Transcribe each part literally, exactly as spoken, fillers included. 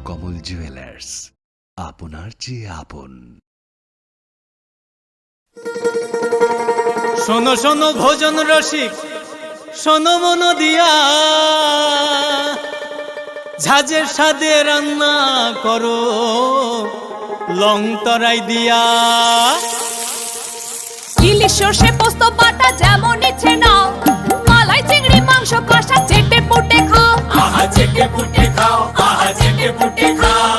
কমল জুয়েলার্স, আপনার চেয়ে আপন। শোনো শোনো ভোজন রসিক, শোনো মন দিয়া, ঝাঁঝের স্বাদে রান্না করো লং তরাই দিয়া। ইলিশ সর্ষে পোস্ত বাটা যেমন ইচ্ছে নাও, মালাই চিংড়ি মাংস কষা চেটে পুটে খাও। আহা চেটে পুটে খাও, আহা চেটে পুটে খাও।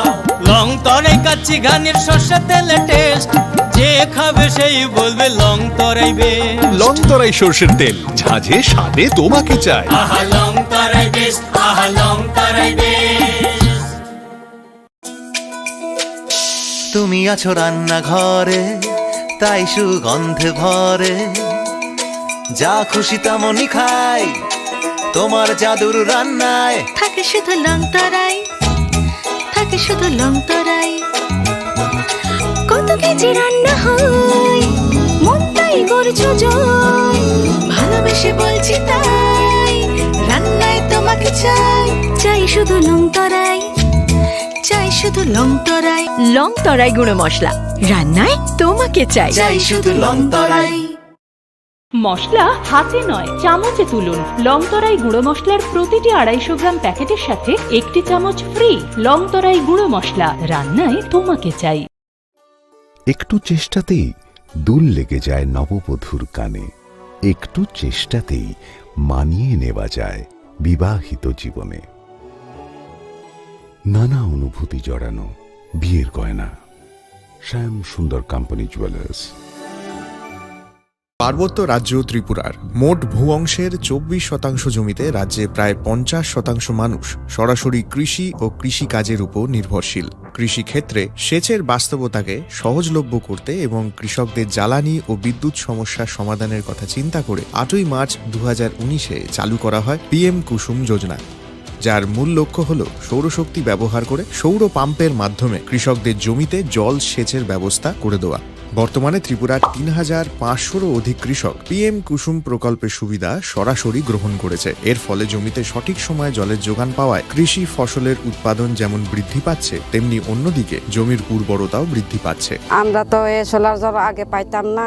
লং তরাই কাচ্চি ঘানির সর্ষে তেলে টেস্ট, যে খাবে সেই বলবে লং তরাই বেস্ট। লং তরাই সর্ষের তেল, ঝাঁঝে স্বাদে তোমাকে চাই। আহা লং তরাই বেস্ট, আহা লং তরাই বেস্ট। তুমি আছো রান্নাঘরে, তাই সুগন্ধে ভরে। যা খুশি তেমনই খাই, তোমার জাদুর রান্নায়। থাকে শুধু লং তরাই, থাকে শুধু লং তরাই। কত কেজি রান্না হয়, মন তাই করছো জয়। ভালোবেসে বলছি তাই, রান্নায় তোমাকে চাই। চাই শুধু লং তরাই, চাই শুধু লং তরাই। লং তরাই গুঁড়ো মশলা, রান্নায় তোমাকে চাই। চাই শুধু লং তরাই। মশলা হাতে নয়, চামচে তুলুন। লং তরাই গুঁড়ো মশলার প্রতিটি আড়াইশো গ্রাম প্যাকেটের সাথে একটি চামচ ফ্রি। লং তরাই গুঁড়ো মশলা, রান্নায় তোমাকে চাই। একটু চেষ্টাতেই দুল লেগে যায় নববধূর কানে, একটু চেষ্টাতেই মানিয়ে নেওয়া যায় বিবাহিত জীবনে। নানা অনুভূতি জড়ানো বিয়ের গয়না। শ্যাম সুন্দর কোম্পানি জুয়েলার্স। পার্বত্য রাজ্য ত্রিপুরার মোট ভূ অংশের চব্বিশ শতাংশ জমিতে রাজ্যে প্রায় পঞ্চাশ শতাংশ মানুষ সরাসরি কৃষি ও কৃষিকাজের উপর নির্ভরশীল। কৃষিক্ষেত্রে সেচের বাস্তবতাকে সহজলভ্য করতে এবং কৃষকদের জ্বালানি ও বিদ্যুৎ সমস্যা সমাধানের কথা চিন্তা করে আটই মার্চ দু হাজার উনিশে চালু করা হয় পিএম কুসুম যোজনা, যার মূল লক্ষ্য হল সৌরশক্তি ব্যবহার করে সৌর পাম্পের মাধ্যমে কৃষকদের জমিতে জল সেচের ব্যবস্থা করে দেওয়া। বর্তমানে ত্রিপুরার তিন হাজার পাঁচশোরও অধিক কৃষক পিএম কুসুম প্রকল্পের সুবিধা সরাসরি গ্রহণ করেছে। এর ফলে জমিতে সঠিক সময়ে জলের যোগান পাওয়ায় কৃষি ফসলের উৎপাদন যেমন বৃদ্ধি পাচ্ছে, তেমনি অন্যদিকে জমির উর্বরতাও বৃদ্ধি পাচ্ছে। আমরা তো এই সোলার জল আগে পাইতাম না,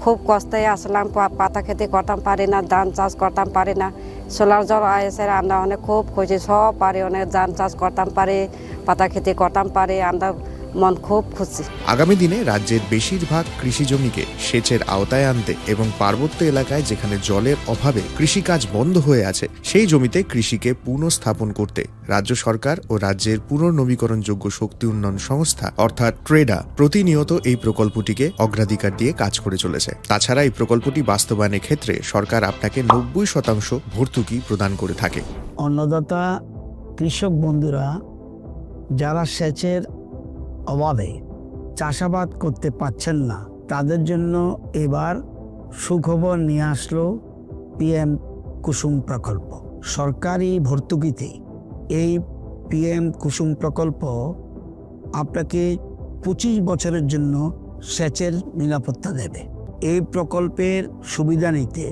খুব কষ্টে আসলাম, পা-, পাতা খেতে করতাম পারি না, ধান চাষ করতাম পারি না। সোলার জল এসে আমরা অনেক খুব খুশি, সব পারি, অনেক ধান চাষ করতাম পারি, পাতা খেতে করতাম পারি, আমরা মন খুব খুশি। আগামী দিনে রাজ্যের বেশিরভাগ কৃষি জমিকে সেচের আওতায় আনতে এবং পার্বত্য এলাকায় যেখানে জলের অভাবে কৃষিকাজ বন্ধ হয়ে আছে, সেই জমিতে কৃষিকে পুনঃস্থাপন করতে রাজ্য সরকার ও রাজ্যের পুনর্নবীকরণযোগ্য শক্তি উন্নয়ন সংস্থা অর্থাৎ ট্রেডা প্রতিনিয়ত এই প্রকল্পটিকে অগ্রাধিকার দিয়ে কাজ করে চলেছে। তাছাড়া এই প্রকল্পটি বাস্তবায়নের ক্ষেত্রে সরকার আপনাকে নব্বই শতাংশ ভর্তুকি প্রদান করে থাকে। অন্নদাতা কৃষক বন্ধুরা যারা সেচের অভাবে চাষাবাদ করতে পারছেন না, তাদের জন্য এবার সুখবর নিয়ে আসলো পিএম কুসুম প্রকল্প। সরকারি ভর্তুকিতে এই পিএম কুসুম প্রকল্প আপনাকে পঁচিশ বছরের জন্য সেচের নিরাপত্তা দেবে। এই প্রকল্পের সুবিধা নিতে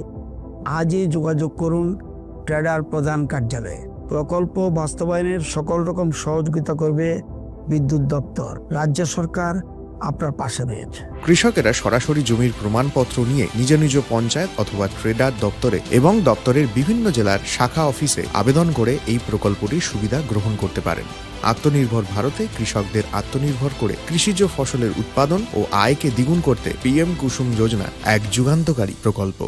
আজই যোগাযোগ করুন ট্রেডার প্রধান কার্যালয়ে। প্রকল্প বাস্তবায়নের সকল রকম সহযোগিতা করবে বিদ্যুৎ দপ্তর। রাজ্য সরকার আপনার পাশে রয়েছে। কৃষকেরা সরাসরি জমির প্রমাণপত্র নিয়ে নিজ নিজ পঞ্চায়েত অথবা ট্রেডার দপ্তরে এবং দপ্তরের বিভিন্ন জেলার শাখা অফিসে আবেদন করে এই প্রকল্পটির সুবিধা গ্রহণ করতে পারেন। আত্মনির্ভর ভারতে কৃষকদের আত্মনির্ভর করে কৃষিজ ফসলের উৎপাদন ও আয়কে দ্বিগুণ করতে পিএম কুসুম যোজনা এক যুগান্তকারী প্রকল্প।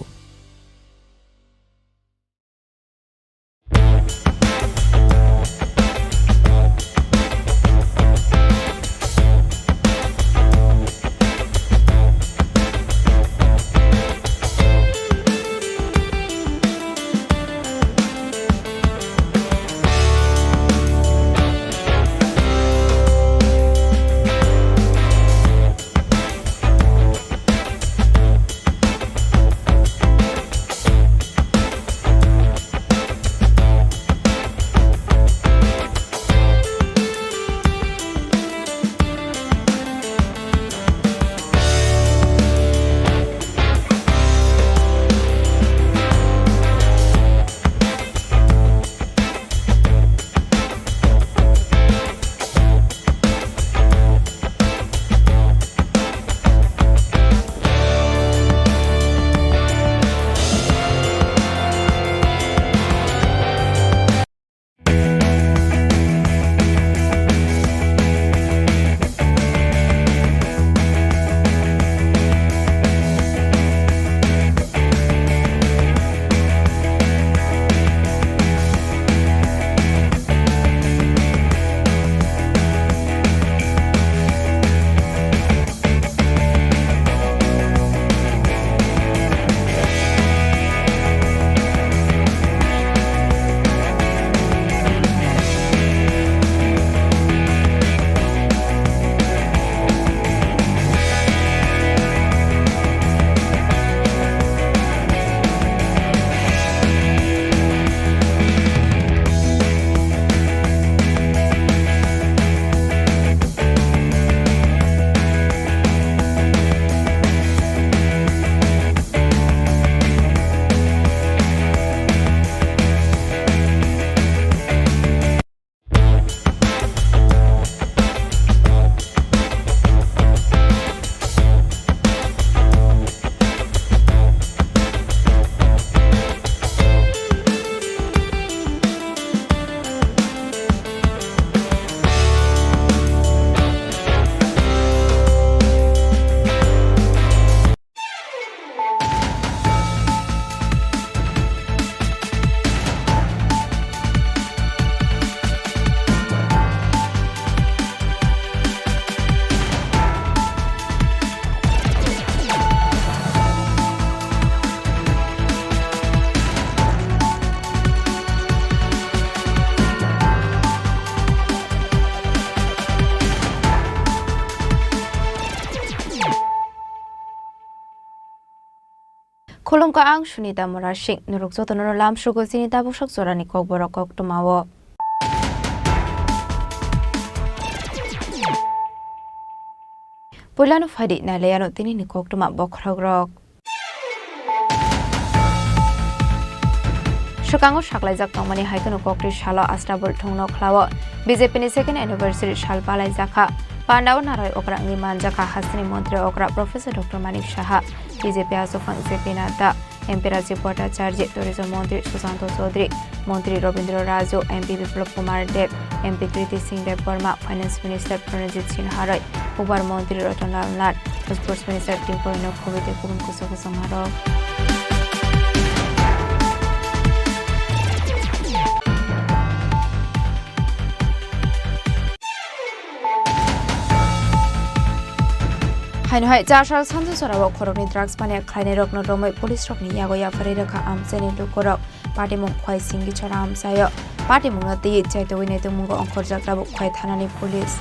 Khulumkha, ang Sunita Murasing. Norok jotono lamsugo chini tabuksak jorani kokborok koktwmao. Puilano phaidi nailaiano tinini koktwma bokhorokrok. Swkango saklaijak tongmani hai kheno kokri salo Astabul thungno khlao B J P ni second anniversary sal palaijakha. Pandao naroi okra wngwi manjakha hasteni montri okra Professor Doctor Manik Saha, B J P aswk phang J P Nadda, M P Rajiv Bhattacharya, Tourism Montri Susanto Chaudhary, Montri Robindra Raju, M P Biplab Kumar Deb, M P Kriti Singh Debbarma, Finance Minister Pranajit Sinha Roy, Hukbar Montri Ratan Lal Nath, Sports Minister Tinku Royno khobwi tei kubun kusu kusu marok. Haino hai char sal sanju sorao khoroknwi drugs mania khlainairokno romwi police rokni yago yapharwi rwkha amchaini lukurok. Patimung Khwai Singgichara amchaio. Patimungno twiwi chaitogwi naitokmungo ongkhorjak tabuk Khwai thanani police.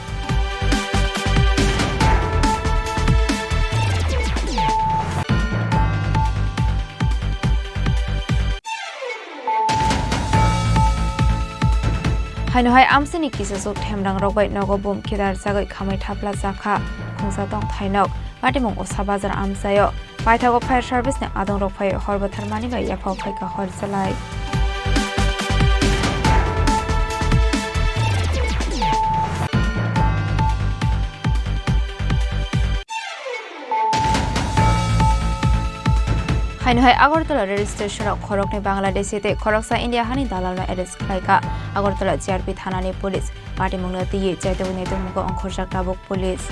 Haino hai amchaini kisasuk themrangrok bai nogo bum khidarjagwi khamwi thapla jakha khungsa tongthai nok. Patimung Usa Bazar amchaio. Paithago fire service ni adongrok phai hor bwtharmani bai yaphao phaikha hor chalai. Haino hai Agartala rail station o khoroknwi Bangladeshi tei khoroksa India hani dalalno arrest khlaikha Agartala G R P thanani police. Patimungno twiwi chaitogwi naitokmungo ongkhorjak tabuk police.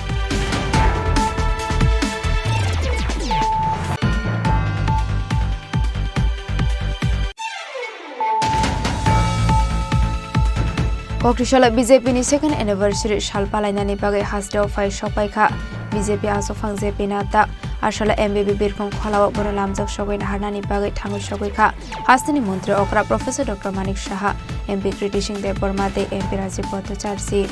Kokrisalo B J P ni second anniversary sal palainani bagwi hasteo phai sokpaikha B J P aswk phang J P Nadda. Aswkla M B B Birkhong Kholao bono lamjak sogwi naharnani bagwi thangwi sogwi kha. Hasteni montri okra Professor Doctor Manik Saha, M P Kriti Singh Debbarma tei M P Rajiv Bhattacharjee.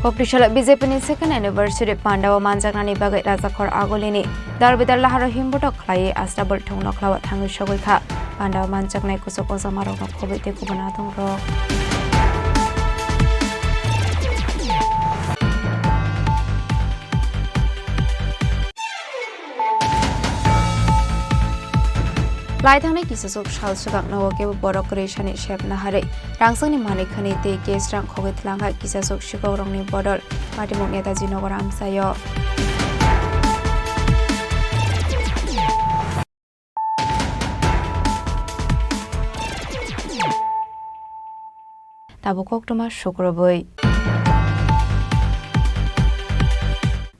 Kokrisalo B J P ni second anniversary pandao manjaknani bagwi Rajakhor Agulini dal bidal laharo himbotok khlaiwi Astabul thungno khlao thangwi sogwi kha. Pandao manjaknai kuchuk ojamarokno khobwi tei kubun adongrok. Laithangnai kisasuk sal swkang nogo kebo borok kwrwi sani sep naharwi rangsangni manwi khani tei cash rang khogwi tlang hai kisasuk sikhok rokni bodol Patimung Netaji Nagar amchaio. Tabuk koktwma sukrubwi.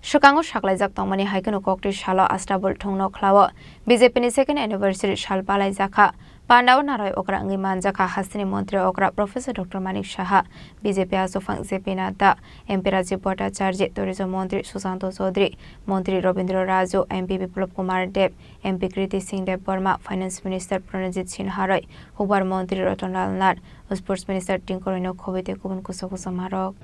Swkango saklaijak tongmani hai kheno kokri salo Astabul thungno khlao B J P ni second anniversary sal palaijakha. Pandao naroi okra wngwi manjakha hasteni montri okra Professor Doctor Manik Saha, B J P aswk phang J P Nadda, M P Rajiv Bhattacharya, Tourism Montri Susanto Chaudhary, Montri Robindra Raju, M P Biplab Kumar Deb, M P Kriti Singh Debbarma, Finance Minister Pranajit Sinha Roy, Hukbar Montri Ratan Lal Nath, Sports Minister Tinku Royno khobwi tei kubun kusa kusa marok.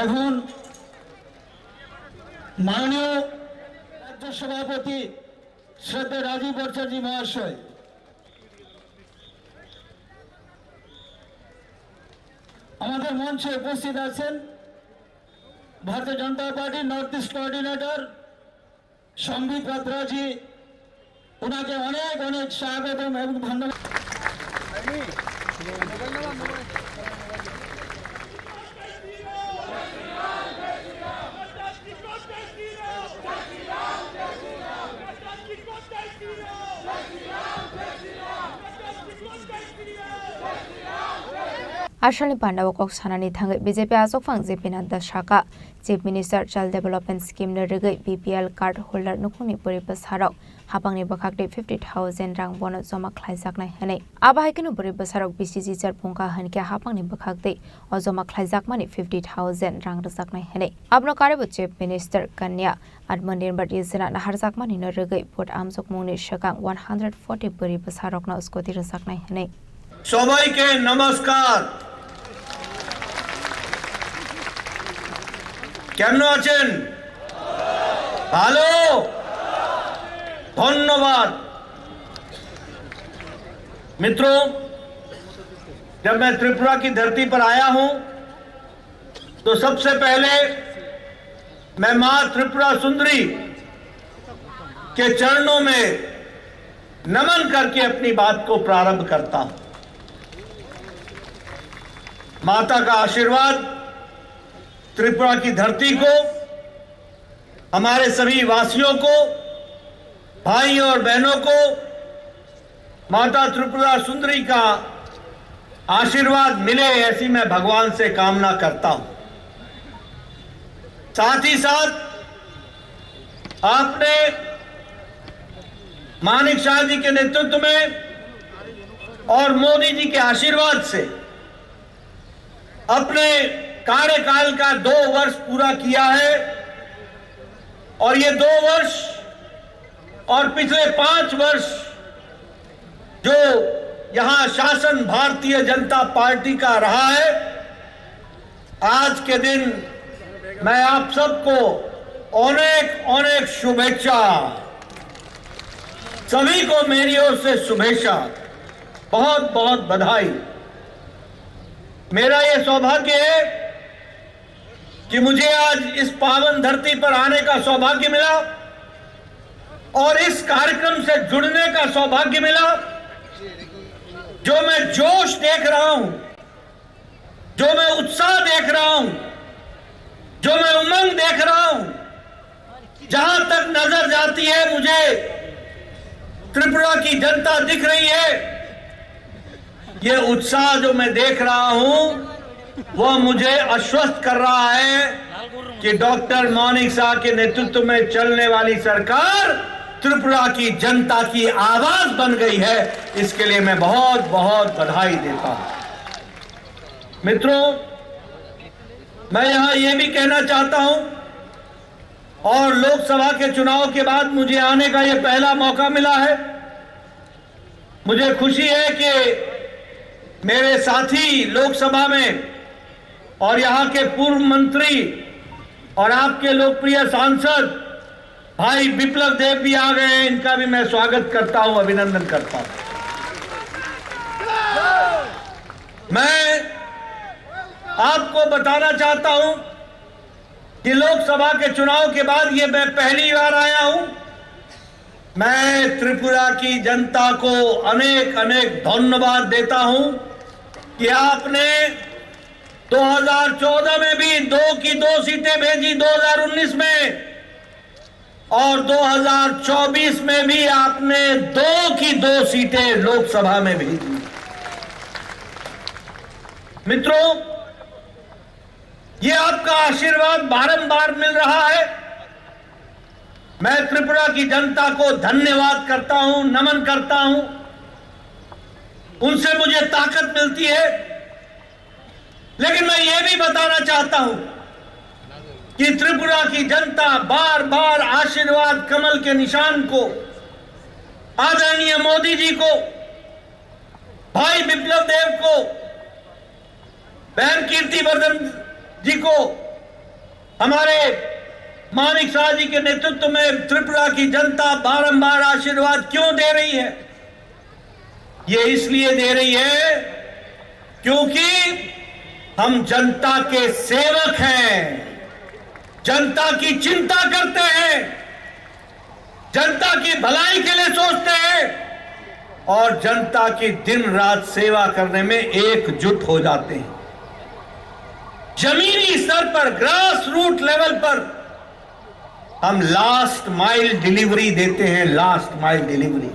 এখন মাননীয় রাজ্য সভাপতি শ্রদ্ধেয় রাজীব ভট্টাচার্য মহাশয় আমাদের মঞ্চে উপস্থিত আছেন ভারতীয় জনতা পার্টির নর্থ ইস্ট কোঅর্ডিনেটর সম্বিত পাত্রাজি, ওনাকে অনেক অনেক স্বাগতম এবং ধন্যবাদ। Asalni pandao kok sanani thangwi B J P achukphang J P Nadda sakha, Chief Minister Child Development Scheme ni rwgwi B P L card holder nukhungni bwrwi bwsarok hapangni bwkhak twi fifty thousand rang bono joma khlaijaknai hwnwi. Abo hai kheno bwrwi bwsarok B C G chair phungkha hwnkhe hapangni bwkhak twi o joma khlaijakmani fifty thousand rang rwjaknai hwnwi. Abono karibo Chief Minister Kanya Atmanirbhar Yojana naharjakmani no rwgwi vote amjokmungni swkang one hundred forty bwrwi bwsarokno scooty rwjaknai hwnwi. সবাইকে নমস্কার। কেমন আছেন? ভালো? ধন্যবাদ। मित्रों, जब मैं त्रिपुरा की धरती पर आया हूं, तो सबसे पहले मैं मां त्रिपुरा सुंदरी के चरणों में नमन करके अपनी बात को प्रारंभ करता हूं। माता का आशीर्वाद त्रिपुरा की धरती को, हमारे सभी वासियों को, भाइयों और बहनों को माता त्रिपुरा सुंदरी का आशीर्वाद मिले, ऐसी मैं भगवान से कामना करता हूं। साथ ही साथ आपने मानिक शाह जी के नेतृत्व में और मोदी जी के आशीर्वाद से अपने कार्यकाल का दो वर्ष पूरा किया है और ये दो वर्ष और पिछले पांच वर्ष जो यहां शासन भारतीय जनता पार्टी का रहा है, आज के दिन मैं आप सबको अनेक अनेक शुभेच्छा, सभी को मेरी ओर से शुभेच्छा, बहुत बहुत बधाई। मेरा ये सौभाग्य है कि मुझे आज इस पावन धरती पर आने का सौभाग्य मिला और इस कार्यक्रम से जुड़ने का सौभाग्य मिला। जो मैं जोश देख रहा हूं, जो मैं उत्साह देख रहा हूं, जो मैं उमंग देख रहा हूं, जहां तक नजर जाती है, मुझे त्रिपुरा की जनता दिख रही है। ये उत्साह जो मैं देख रहा हूं, वह मुझे आश्वस्त कर रहा है कि डॉक्टर मानिक शाह के नेतृत्व में चलने वाली सरकार त्रिपुरा की जनता की आवाज बन गई है। इसके लिए मैं बहुत बहुत बधाई देता हूं। मित्रों, मैं यहां ये भी कहना चाहता हूं, और लोकसभा के चुनाव के बाद मुझे आने का ये पहला मौका मिला है। मुझे खुशी है कि मेरे साथी लोकसभा में और यहां के पूर्व मंत्री और आपके लोकप्रिय सांसद भाई विप्लव देव भी आ गए हैं। इनका भी मैं स्वागत करता हूं, अभिनंदन करता हूं। मैं आपको बताना चाहता हूं कि लोकसभा के चुनाव के बाद ये मैं पहली बार आया हूं। मैं त्रिपुरा की जनता को अनेक अनेक धन्यवाद देता हूं कि आपने दो हज़ार चौदह में भी दो की दो सीटें भेजी, दो हज़ार उन्नीस में, और दो हज़ार चौबीस में भी आपने दो की दो सीटें लोकसभा में भेजी। मित्रों, ये आपका आशीर्वाद बारंबार मिल रहा है। मैं त्रिपुरा की जनता को धन्यवाद करता हूं, नमन करता हूं। उनसे मुझे ताकत मिलती है। लेकिन मैं ये भी बताना चाहता हूं कि त्रिपुरा की जनता बार बार आशीर्वाद कमल के निशान को, आदरणीय मोदी जी को, भाई विप्लव देव को, बहन कीर्ति वर्धन जी को, हमारे मानिक शाह जी के नेतृत्व में त्रिपुरा की जनता बारंबार आशीर्वाद क्यों दे रही है? ये इसलिए दे रही है क्योंकि हम जनता के सेवक हैं, जनता की चिंता करते हैं, जनता की भलाई के लिए सोचते हैं और जनता की दिन रात सेवा करने में एकजुट हो जाते हैं। जमीनी स्तर पर, ग्रास रूट लेवल पर हम लास्ट माइल डिलीवरी देते हैं, लास्ट माइल डिलीवरी।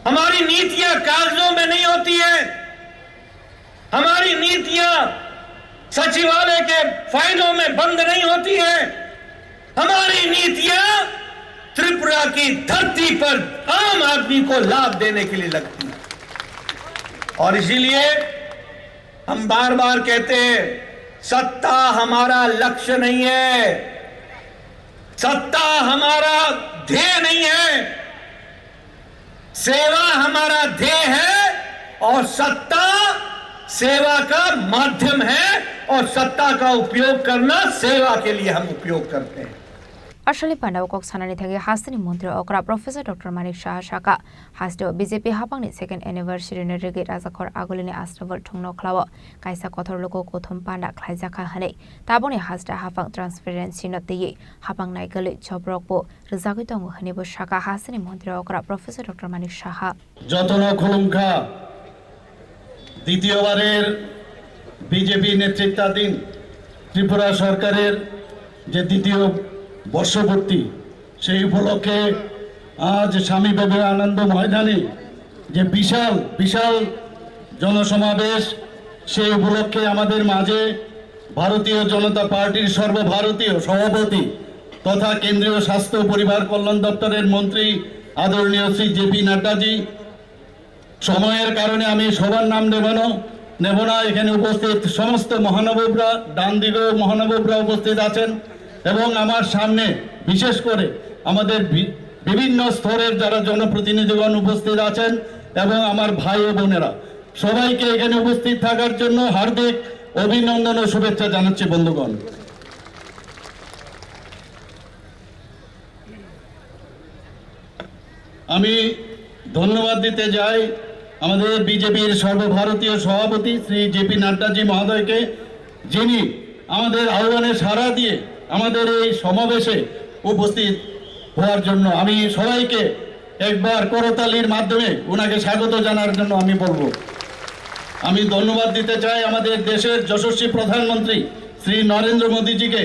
हमारी नीतियां कागजों में नहीं होती है, हमारी नीतियां सचिवालय के फाइलों में बंद नहीं होती हैं। हमारी नीतियां त्रिपुरा की धरती पर आम आदमी को लाभ देने के लिए लगती हैं। और इसीलिए हम बार बार कहते हैं, सत्ता हमारा लक्ष्य नहीं है, सत्ता हमारा ध्येय नहीं है। सेवा हमारा ध्येय है और सत्ता सेवा का माध्यम है और सत्ता का उपयोग करना सेवा के लिए हम उपयोग करते हैं। Aswkni panda o kok sanani thangwi hasteni montri okra Professor Doctor Manik Saha sakha, hasteo B J P haphangni second anniversary ni rwgwi Rajakhor Agulini Astabal thwngno khlao kaisa kotor luku kuthum panda khlaijakha hwnwi. Tabukni haste haphang transparency no twiwi haphang naikolwi jobrok bo rwjagwi tongo hwnwi bo sakha hasteni montri okra Professor Doctor Manik Saha. যতন খুলুমখা দ্বিতীয়বারের বিজেপি নেতৃত্বাধীন ত্রিপুরা সরকারের যে দ্বিতীয় বর্ষপূর্তি, সেই উপলক্ষে আজ স্বামী বিবেকানন্দ ময়দানে যে বিশাল বিশাল জনসমাবেশ, সেই উপলক্ষে আমাদের মাঝে ভারতীয় জনতা পার্টির সর্বভারতীয় সভাপতি তথা কেন্দ্রীয় স্বাস্থ্য ও পরিবার কল্যাণ দপ্তরের মন্ত্রী আদরণীয় শ্রী জেপি নাড্ডাজি, সময়ের কারণে আমি সবার নাম নেব না, নেব না। এখানে উপস্থিত সমস্ত মহানুভবরা, ডান দিকেও মহানুভবরা উপস্থিত আছেন এবং আমার সামনে বিশেষ করে আমাদের বি-, বিভিন্ন স্তরের যারা জনপ্রতিনিধিগণ উপস্থিত আছেন এবং আমার ভাই ও বোনেরা, সবাইকে এখানে উপস্থিত থাকার জন্য হার্দিক অভিনন্দন ও শুভেচ্ছা জানাচ্ছি বন্ধুগণ। আমি ধন্যবাদ দিতে চাই আমাদের বিজেপির সর্বভারতীয় সভাপতি শ্রী জেপি নাড্ডাজি মহোদয়কে, যিনি আমাদের আহ্বানে সাড়া দিয়ে আমাদের এই সমাবেশে উপস্থিত হওয়ার জন্য। আমি সবাইকে একবার করতালির মাধ্যমে ওনাকে স্বাগত জানার জন্য আমি বলবো। আমি ধন্যবাদ দিতে চাই আমাদের দেশের যশস্বী প্রধানমন্ত্রী শ্রী নরেন্দ্র মোদীজিকে,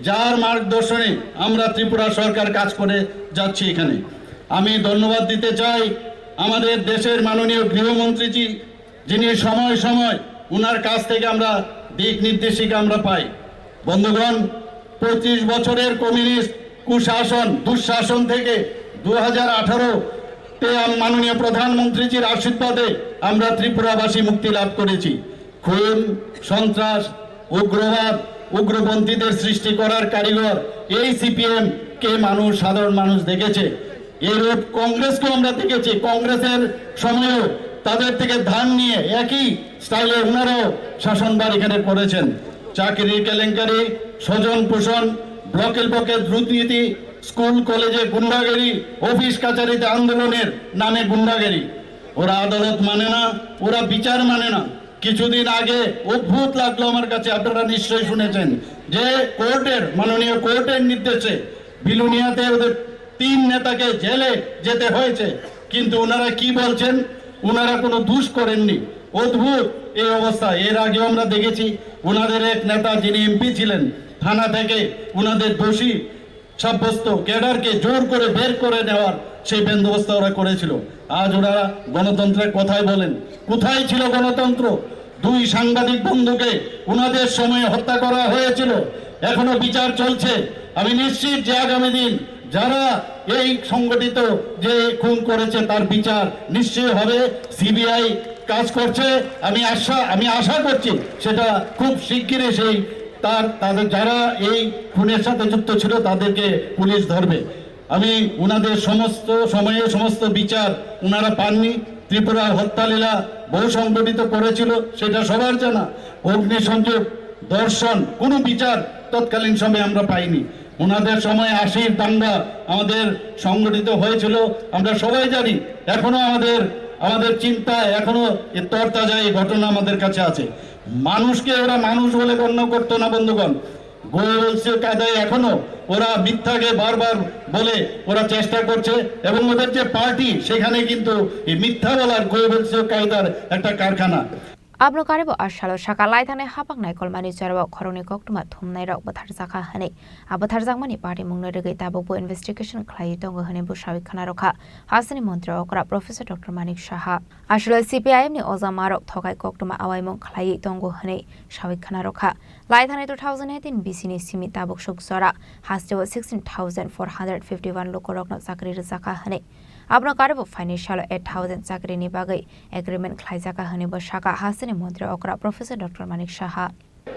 যার মার্গদর্শনে আমরা ত্রিপুরা সরকার কাজ করে যাচ্ছি এখানে। আমি ধন্যবাদ দিতে চাই আমাদের দেশের মাননীয় গৃহমন্ত্রীজি, যিনি সময় সময় ওনার কাছ থেকে আমরা দিক নির্দেশিকা আমরা পাই। বন্ধুগণ, পঁচিশ বছরের কমিউনিস্ট কুশাসন, দুঃশাসন থেকে দু হাজার আঠারো তে আম-, মাননীয় প্রধানমন্ত্রীজির আশীর্বাদে আমরা ত্রিপুরাবাসী মুক্তি লাভ করেছি। খুন, সন্ত্রাস, উগ্রবাদ, উগ্রপন্থীদের সৃষ্টি করার কারিগর এই সিপিএম কে মানুষ, সাধারণ মানুষ দেখেছে। এরূপ কংগ্রেসকেও আমরা দেখেছি, কংগ্রেসের সময়ও তাদের থেকে ধার নিয়ে একই স্টাইলে ওনারাও শাসনভার এখানে করেছেন। চাকরির কেলেঙ্কারি, স্বজন পোষণ, ব্লকের ব্লকে দুর্নীতি, স্কুল কলেজে গুন্ডাগিরি, অফিস কাছারিতে আন্দোলনের নামে গুন্ডাগিরি। ওরা আদালত মানে না, ওরা বিচার মানে না। কিছুদিন আগে অদ্ভুত লাগলো আমার কাছে, আপনারা নিশ্চয়ই শুনেছেন যে কোর্টের, মাননীয় কোর্টের নির্দেশে বিলোনিয়াতে ওদের তিন নেতাকে জেলে যেতে হয়েছে, কিন্তু ওনারা কি বলছেন, ওনারা কোনো দোষ করেননি। অদ্ভুত এই অবস্থা। এর আগেও আমরা দেখেছি ওনাদের এক নেতা যিনি এমপি ছিলেন, থানা থেকে ওনাদের দোষী সাব্যস্ত ক্যাডারকে জোর করে বের করে নেওয়ার সেই বন্দোবস্ত ওরা করেছিল। আজ ওরা গণতন্ত্রের কথাই বলেন, কোথায় ছিল গণতন্ত্র? দুই সাংবাদিক বন্ধুকে ওনাদের সময়ে হত্যা করা হয়েছিল, এখনো বিচার চলছে। আমি নিশ্চিত যে আগামী দিন যারা এই সংগঠিত যে খুন করেছে তার বিচার নিশ্চয়ই হবে। সিবিআই কাজ করছে, আমি আশা আমি আশা করছি সেটা খুব শিগগিরই সেই তার তাদের যারা এই খুনের সাথে যুক্ত ছিল তাদেরকে পুলিশ ধরবে। আমি ওনাদের সমস্ত সময়ে সমস্ত বিচার ওনারা পাননি। ত্রিপুরার হত্যালীলা বহু সংগঠিত করেছিল, সেটা সবার জানা। অগ্নিসংযোগ, ধর্ষণ, কোনো বিচার তৎকালীন সময়ে আমরা পাইনি। ওনাদের সময় আশির দাঙ্গা আমাদের সংগঠিত হয়েছিল, আমরা সবাই জানি। এখনো আমাদের আমাদের চিন্তায় এখনো এ তরতাজা এই ঘটনা আমাদের কাছে আছে। মানুষকে ওরা মানুষ বলে গণ্য করতো না বন্ধুগণ। গোয়েবলসীয় কায়দায় এখনো ওরা মিথ্যাকে বারবার বলে ওরা চেষ্টা করছে এবং ওদের যে পার্টি সেখানে কিন্তু এই মিথ্যা বলার গোয়েবলসীয় কায়দার একটা কারখানা। Abono karwi bo a salo saka, lai thangnai hapang naikolmani jorao khoroknwi koktwma thumnairok bwtharjakha hwnwi. A bwtharjakmani patimungno rwgwi tabukbo investigation khlaiwi tongo hwnwi bo sawi khwnarokha hasteni montri okra Professor Doctor Manik Saha. Aswlai C P I M ni oja marok thokai koktwma awaimung khlaiwi tongo hwnwi sawi khwnarokha. Lai thangnai two thousand eighteen B C ni simi tabuk suk jora hasteo sixteen thousand four hundred fifty one lukurokno chakri rwjakha hwnwi. Abono karwi bo phaini salo eight thousand chakrini bagwi agreement khlaijakha hwnwi bo sakha hasteni montri okra Professor Doctor Manik Saha.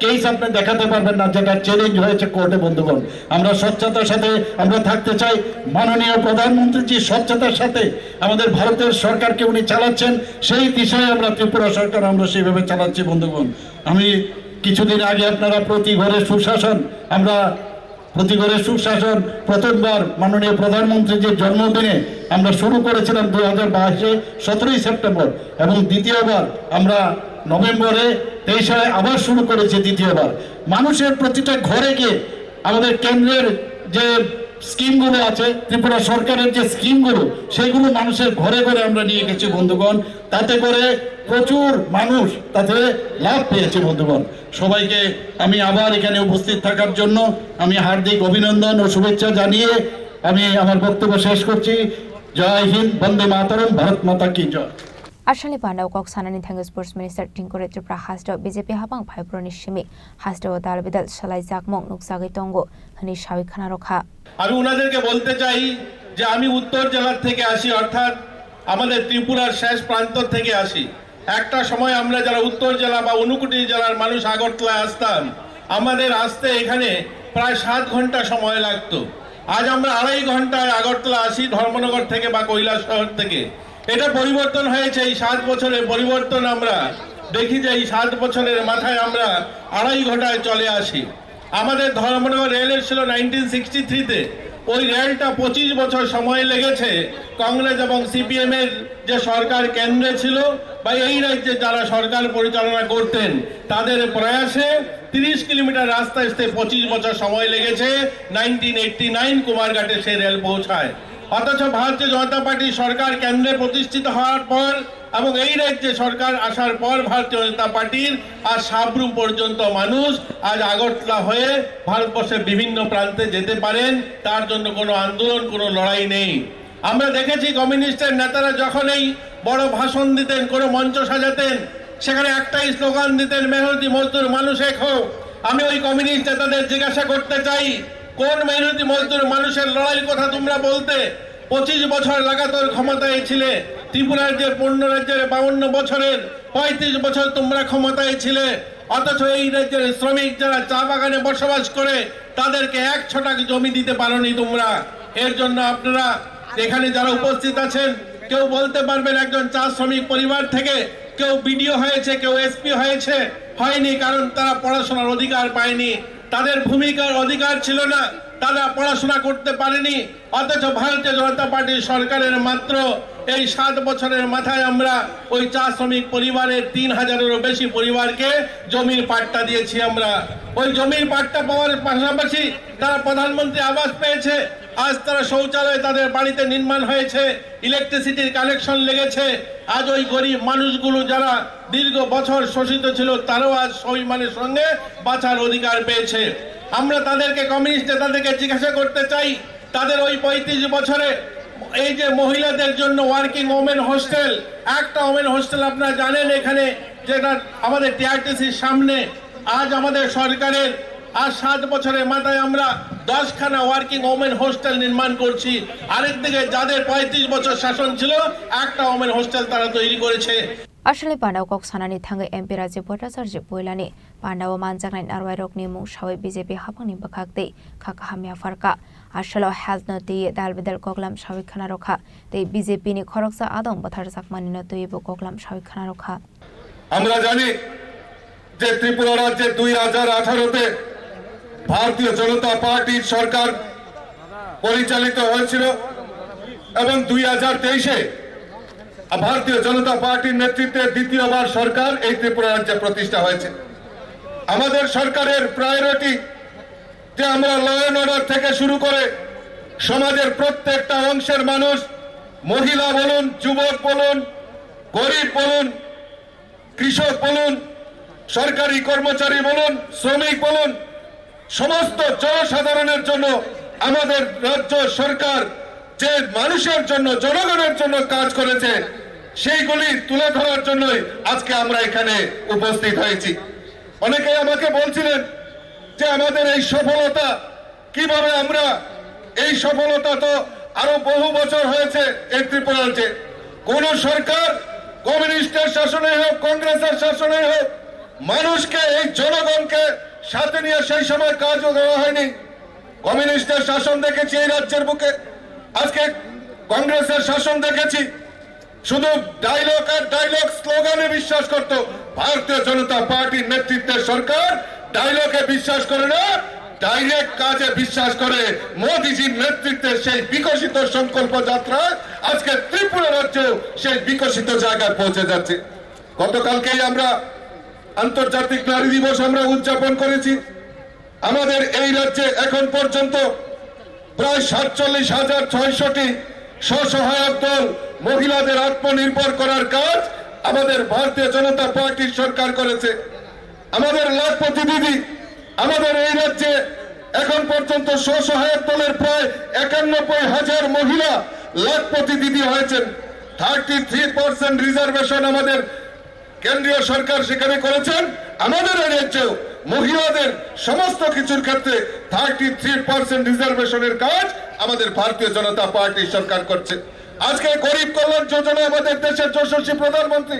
Case আপনি দেখাতে পারবেন না, যেটা চ্যালেঞ্জ হয়েছে কোর্টে। বন্ধুগণ, আমরা স্বচ্ছতার সাথে আমরা থাকতে চাই। মাননীয় প্রধানমন্ত্রী যে স্বচ্ছতার সাথে আমাদের ভারতের সরকারকে উনি চালাচ্ছেন, সেই দিশায় আমরা ত্রিপুরা সরকার আমরা সেইভাবে চালাচ্ছি। বন্ধুগণ, আমি কিছুদিন আগে আপনারা প্রতি ঘরে সুশাসন, আমরা প্রতি ঘরে সুশাসন প্রথমবার মাননীয় প্রধানমন্ত্রীজির জন্মদিনে আমরা শুরু করেছিলাম দুই হাজার বাইশে সতেরোই সেপ্টেম্বর, এবং দ্বিতীয়বার আমরা নভেম্বরে তেইশে আবার শুরু করেছি দ্বিতীয়বার। মানুষের প্রতিটা ঘরে গিয়ে আমাদের কেন্দ্রের যে স্কিমগুলো আছে, ত্রিপুরা সরকারের যে স্কিমগুলো, সেগুলো মানুষের ঘরে ঘরে আমরা নিয়ে গেছি বন্ধুগণ। তাতে করে প্রচুর মানুষ তাতে লাভ পেয়েছে বন্ধুগণ। সবাইকে আমি আবার এখানে উপস্থিত থাকার জন্য আমি হার্দিক অভিনন্দন ও শুভেচ্ছা জানিয়ে আমি আমার বক্তব্য শেষ করছি। জয় হিন্দ, বন্দে মাতরম, ভারত মাতা কি জয়। Aswlani pandao kok sanani thangwi Sports Minister Tingkuri Tripura hasteo B J P hapang phaibroni simi hasteo dal bidal salaijakmung nukjagwi tongo hwnwi sawi khwnarokha. আমি ওনাদেরকে বলতে চাই যে আমি উত্তর জেলার থেকে আসি, অর্থাৎ আমাদের ত্রিপুরার শেষ প্রান্ত থেকে আসি। একটা সময় আমরা যারা উত্তর জেলা বা ঊনকোটি জেলার মানুষ আগরতলায় আসতাম, আমাদের আসতে এখানে প্রায় সাত ঘন্টা সময় লাগতো। আজ আমরা আড়াই ঘন্টায় আগরতলা আসি ধর্মনগর থেকে বা কৈলাসহর থেকে। এটা পরিবর্তন হয়েছে, এই সাত বছরে পরিবর্তন আমরা দেখি যে এই সাত বছরের মাথায় আমরা আড়াই ঘন্টায় চলে আসি। আমাদের ধর্মনগর রেল এসেছিল নাইনটিন সিক্সটি থ্রিতে, ওই রেলটা পঁচিশ বছর সময় লেগেছে। কংগ্রেস এবং সিপিএম এর যে সরকার কেন্দ্রে ছিল বা এই রাজ্যে যারা সরকার পরিচালনা করতেন, তাদের প্রয়াসে তিরিশ কিলোমিটার রাস্তা আসতে পঁচিশ বছর সময় লেগেছে। নাইনটিন এইটটি নাইন কুমারঘাটে সেই রেল পৌঁছায়। অথচ ভারতীয় জনতা পার্টি সরকার কেন্দ্রে প্রতিষ্ঠিত হওয়ার পর এবং এই রাজ্যে সরকার আসার পর ভারতীয় জনতা পার্টির আজ সাব্রুম পর্যন্ত মানুষ আজ আগরতলা হয়ে ভারতবর্ষের বিভিন্ন প্রান্তে যেতে পারেন, তার জন্য কোনো আন্দোলন, কোনো লড়াই নেই। আমরা দেখেছি কমিউনিস্টের নেতারা যখন এই বড় ভাষণ দিতেন, কোনো মঞ্চ সাজাতেন, সেখানে একটাই স্লোগান দিতেন, "মেহনতি মজদুর মানুষ এক হও।" আমি ওই কমিউনিস্ট নেতাদের জিজ্ঞাসা করতে চাই, কোন মেহনতি মজদুর মানুষের লড়াইয়ের কথা তোমরা বলতে? পঁচিশ বছর লাগাতার ক্ষমতায় ছিলে, ত্রিপুরার যে পূর্ণ রাজ্যের বাউন্ন বছরের পঁয়ত্রিশ বছর তোমরা ক্ষমতায় ছিলে, অথচ এই রাজ্যের শ্রমিক যারা চা বাগানে বসবাস করে, তাদেরকে এক ছটাক জমি দিতে পারোনি তোমরা। এর জন্য আপনারা এখানে যারা উপস্থিত আছেন, কেউ বলতে পারবেন একজন চা শ্রমিক পরিবার থেকে কেউ বিডিও হয়েছে, কেউ এসপি হয়েছে? হয়নি, কারণ তারা পড়াশোনার অধিকার পায়নি, তাদের ভূমিকার অধিকার ছিল না, তারা পড়াশোনা করতে পারেনি। অথচ ভারতীয় জনতা পার্টির সরকারের মাত্র এই সাত বছরের মাথায় আমরা ওই চা শ্রমিক পরিবারের তিন হাজারেরও বেশি পরিবারকে জমির পাট্টা দিয়েছি আমরা। ওই জমির পাট্টা পাওয়ার পাশাপাশি তারা প্রধানমন্ত্রী আবাস পেয়েছে, আজ তারা শৌচালয় তাদের বাড়িতে নির্মাণ হয়েছে, ইলেকট্রিসিটির কানেকশন লেগেছে। আজ ওই গরিব মানুষগুলো যারা দীর্ঘ বছর শোষিত ছিল, তারাও আজ স্বাভিমানের সঙ্গে বাঁচার অধিকার পেয়েছে। আমরা তাদেরকে, কমিউনিস্ট নেতাদেরকে জিজ্ঞাসা করতে চাই, তাদের ওই পঁয়ত্রিশ বছরে এই যে মহিলাদের জন্য ওয়ার্কিং ওমেন হোস্টেল, একটা ওমেন হোস্টেল আপনারা জানেন এখানে যেটা আমাদের টিআরটিসির সামনে, আজ আমাদের সরকারের আর সাত বছরের মাথায় আমরা দশখানা ওয়ার্কিং ওমেন হোস্টেল নির্মাণ করছি। আরেকদিকে যাদের পঁয়ত্রিশ বছর শাসন ছিল, একটা ওমেন হোস্টেল তারা তৈরি করেছে। Aswlani pandao kok sanani thangwi M P Rajiv Bhattacharya Puilani pandao manjaknai narwai rokni mung sawi B J P hapangni bwkhak tei kha kaham yapharkha. Aswlao health no twiwi dal bidal koklam sawi khwnarokha tei B J P ni khoroksa adong bwtharjakmani no twiwi bo koklam sawi khwnarokha. আমরা জানি যে ত্রিপুরা রাজ্যে দুই হাজার আঠারোতে ভারতীয় জনতা পার্টির সরকার পরিচালিত হয়েছিল এবং দুই হাজার তেইশে ভারতীয় জনতা পার্টির নেতৃত্বে দ্বিতীয়বার সরকার এই ত্রিপুরা রাজ্যে প্রতিষ্ঠা হয়েছে। আমাদের সরকারের প্রায়োরিটি যে আমরা ল অ্যান্ড অর্ডার থেকে শুরু করে সমাজের প্রত্যেকটা অংশের মানুষ, মহিলা বলুন, যুবক বলুন, গরিব বলুন, কৃষক বলুন, সরকারি কর্মচারী বলুন, শ্রমিক বলুন, সমস্ত জনসাধারণের জন্য আমাদের রাজ্য সরকার যে মানুষের জন্য, জনগণের জন্য কাজ করেছে, সেইগুলি তুলে ধরার জন্যই আজকে আমরা এখানে উপস্থিত হয়েছি। অনেকেই আমাকে বলছিলেন যে আমাদের এই সফলতা কিভাবে আমরা, এই সফলতা তো আরো বহু বছর হয়েছে এই ত্রিপুরা রাজ্যে। কোন সরকার, কমিউনিস্টের শাসনে হোক, কংগ্রেসের শাসনে হোক, মানুষকে, এই জনগণকে সাথে নিয়ে সেই সময় কাজও দেওয়া হয়নি। কমিউনিস্টের শাসন দেখেছি এই রাজ্যের বুকে, আজকে কংগ্রেসের শাসন দেখেছি। শুধু ডায়লগ আর ডায়লগ, স্লোগানে বিশ্বাস করত ভারতীয় জনতা পার্টির নেতৃত্বের সরকার। ডায়লগে বিশ্বাস করে না, ডাইরেক্ট কাজে বিশ্বাস করে। মোদিজির নেতৃত্বে সেই বিকশিত সংকল্প যাত্রায় আজকে ত্রিপুরা রাজ্য সেই বিকশিত জায়গায় পৌঁছে যাচ্ছে। গতকালকেই আমরা আন্তর্জাতিক নারী দিবস আমরা উদযাপন করেছি। আমাদের এই রাজ্যে এখন পর্যন্ত প্রায় সাতচল্লিশ হাজার ছয়শোটি স্বসহায়ক দল মহিলাদের আত্মনির্ভর করার কাজ আমাদের ভারতীয় জনতা পার্টির সরকার করেছে। আমাদের লাখপতি দিদি, আমাদের এই রাজ্যে এখন পর্যন্ত স্বসহায়ক দলের প্রায় একানব্বই হাজার মহিলা লাখপতি দিদি হয়েছেন। থার্টি থ্রি পার্সেন্ট রিজার্ভেশন আমাদের কেন্দ্রীয় সরকার সেখানে করেছেন। আমাদের এই রাজ্যেও মহিলাদের সমস্ত কিছুর ক্ষেত্রে থার্টি থ্রি পার্সেন্ট রিজার্ভেশনের কাজ আমাদের ভারতীয় জনতা পার্টি সরকার করছে। আজকে গরিব কল্যাণ যোজনা, আমাদের দেশের যশস্বী প্রধানমন্ত্রী,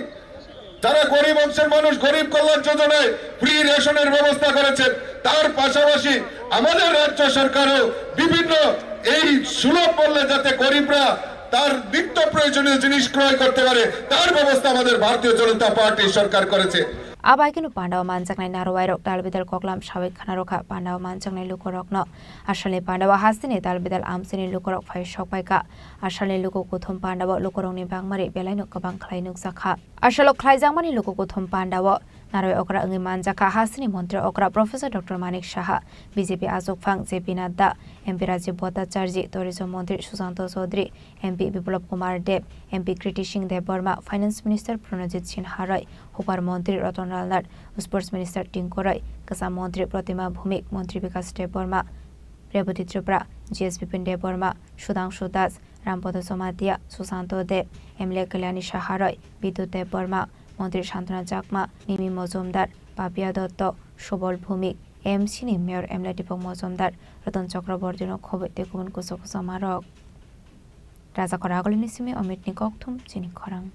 যারা গরিব অংশের মানুষ, গরিব কল্যাণ যোজনায় ফ্রি রেশনের ব্যবস্থা করেছেন। তার পাশাপাশি আমাদের রাজ্য সরকারও বিভিন্ন এই সুলভ মূল্যে যাতে গরিবরা তার নিত্য প্রয়োজনীয় জিনিস ক্রয় করতে পারে, তার ব্যবস্থা আমাদের ভারতীয় জনতা পার্টি সরকার করেছে। Abaikeno pandao manjaknai narwai rok dalbidal koklam sawi khana rokha. Pandao manjaknai lukorokno asalni pandao hasteni dalbidal amchaini lukorok phai sokpaikha. Asalni luku kuthum pandao lukorokni bangmari belaino kwbang khlai nukjakha. Asalo khlaijakmani luku kuthum pandao narwai okra wngwi manjakha hasteni montri okra Professor Doctor Manik Saha, B J P achukphang J P Nadda, M P Rajiv Bhattacharjee, Tourism montri Susanto Chaudhary, M P Biplab Kumar Deb, M P Kriti Singh Debbarma, Finance Minister Pranojit Singh Harai, Hupar montri Ratan Lal Nath, Sports Minister Tinku Roy, Kwcham montri Pratima Bhumik, Montri Bikash Debbarma, Rebati Tripura, G S Bipin Debbarma, Sudhangshu Das, Rampada Jamatia, Susanto Deb, M L A Kalyani Saha Roy, Bidut Debbarma, Montri Santana Chakma, Mimi Mojumdar, Papia Dotto, Subol Bhumik, M C ni Mayor M L A Deepak Mojumdar, Ratan Chakraborty no khoboi tei kubun kusa kusa marok. Rajakor Agulini simi Amit ni kokthum chini khorang.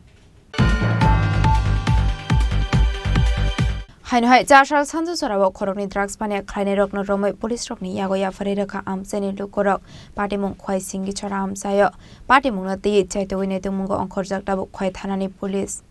Haino hai chasal sanju jorao khoroknwi drugs paniya khlainairokno romwi police rokni yago yapharwi rwkha amchaini lukurok. Patimung Khwai Singhi Chora amchaio. Patimungno twiwi chaitugwi naitugmungo ongkhorjak tabuk Khwai thanani police.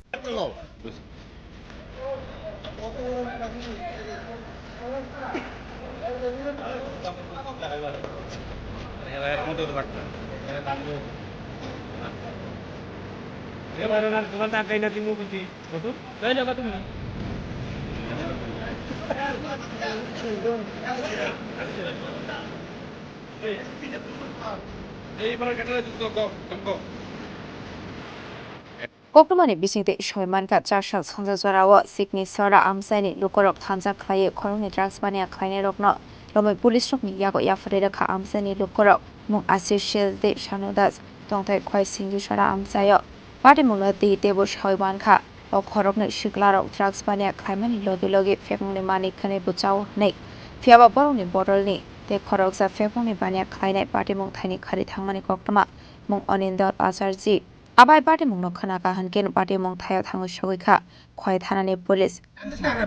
Koktwmani bisingtwi soi mankha, chasal sanju jorao Sikni Sora amchaini lukurok thansa khlaiwi khoroknwi drugs paniya khlainairokno romwi police rokni yago yapharwi rwkha amchaini lukurok. Mung Ashish Shil tei Shanu Das, tongthai Khwai Singhi Sora amchaio. Patimungno twi teibo soi mankha, o khoroknwi siklarok drugs paniya khlaimani logi logi phekmungni manwi khwnwi bwchao hwnwi. Phiyaba borokni bodolni tei khoroksa phekmungni paniya khlainai patimung thaini khari thangmani koktwma. Mung Anindal Acharjee. Abai patimungno khwnakha hwnkhe patimung thaio thangwi sogwi kha Khwai thanani police.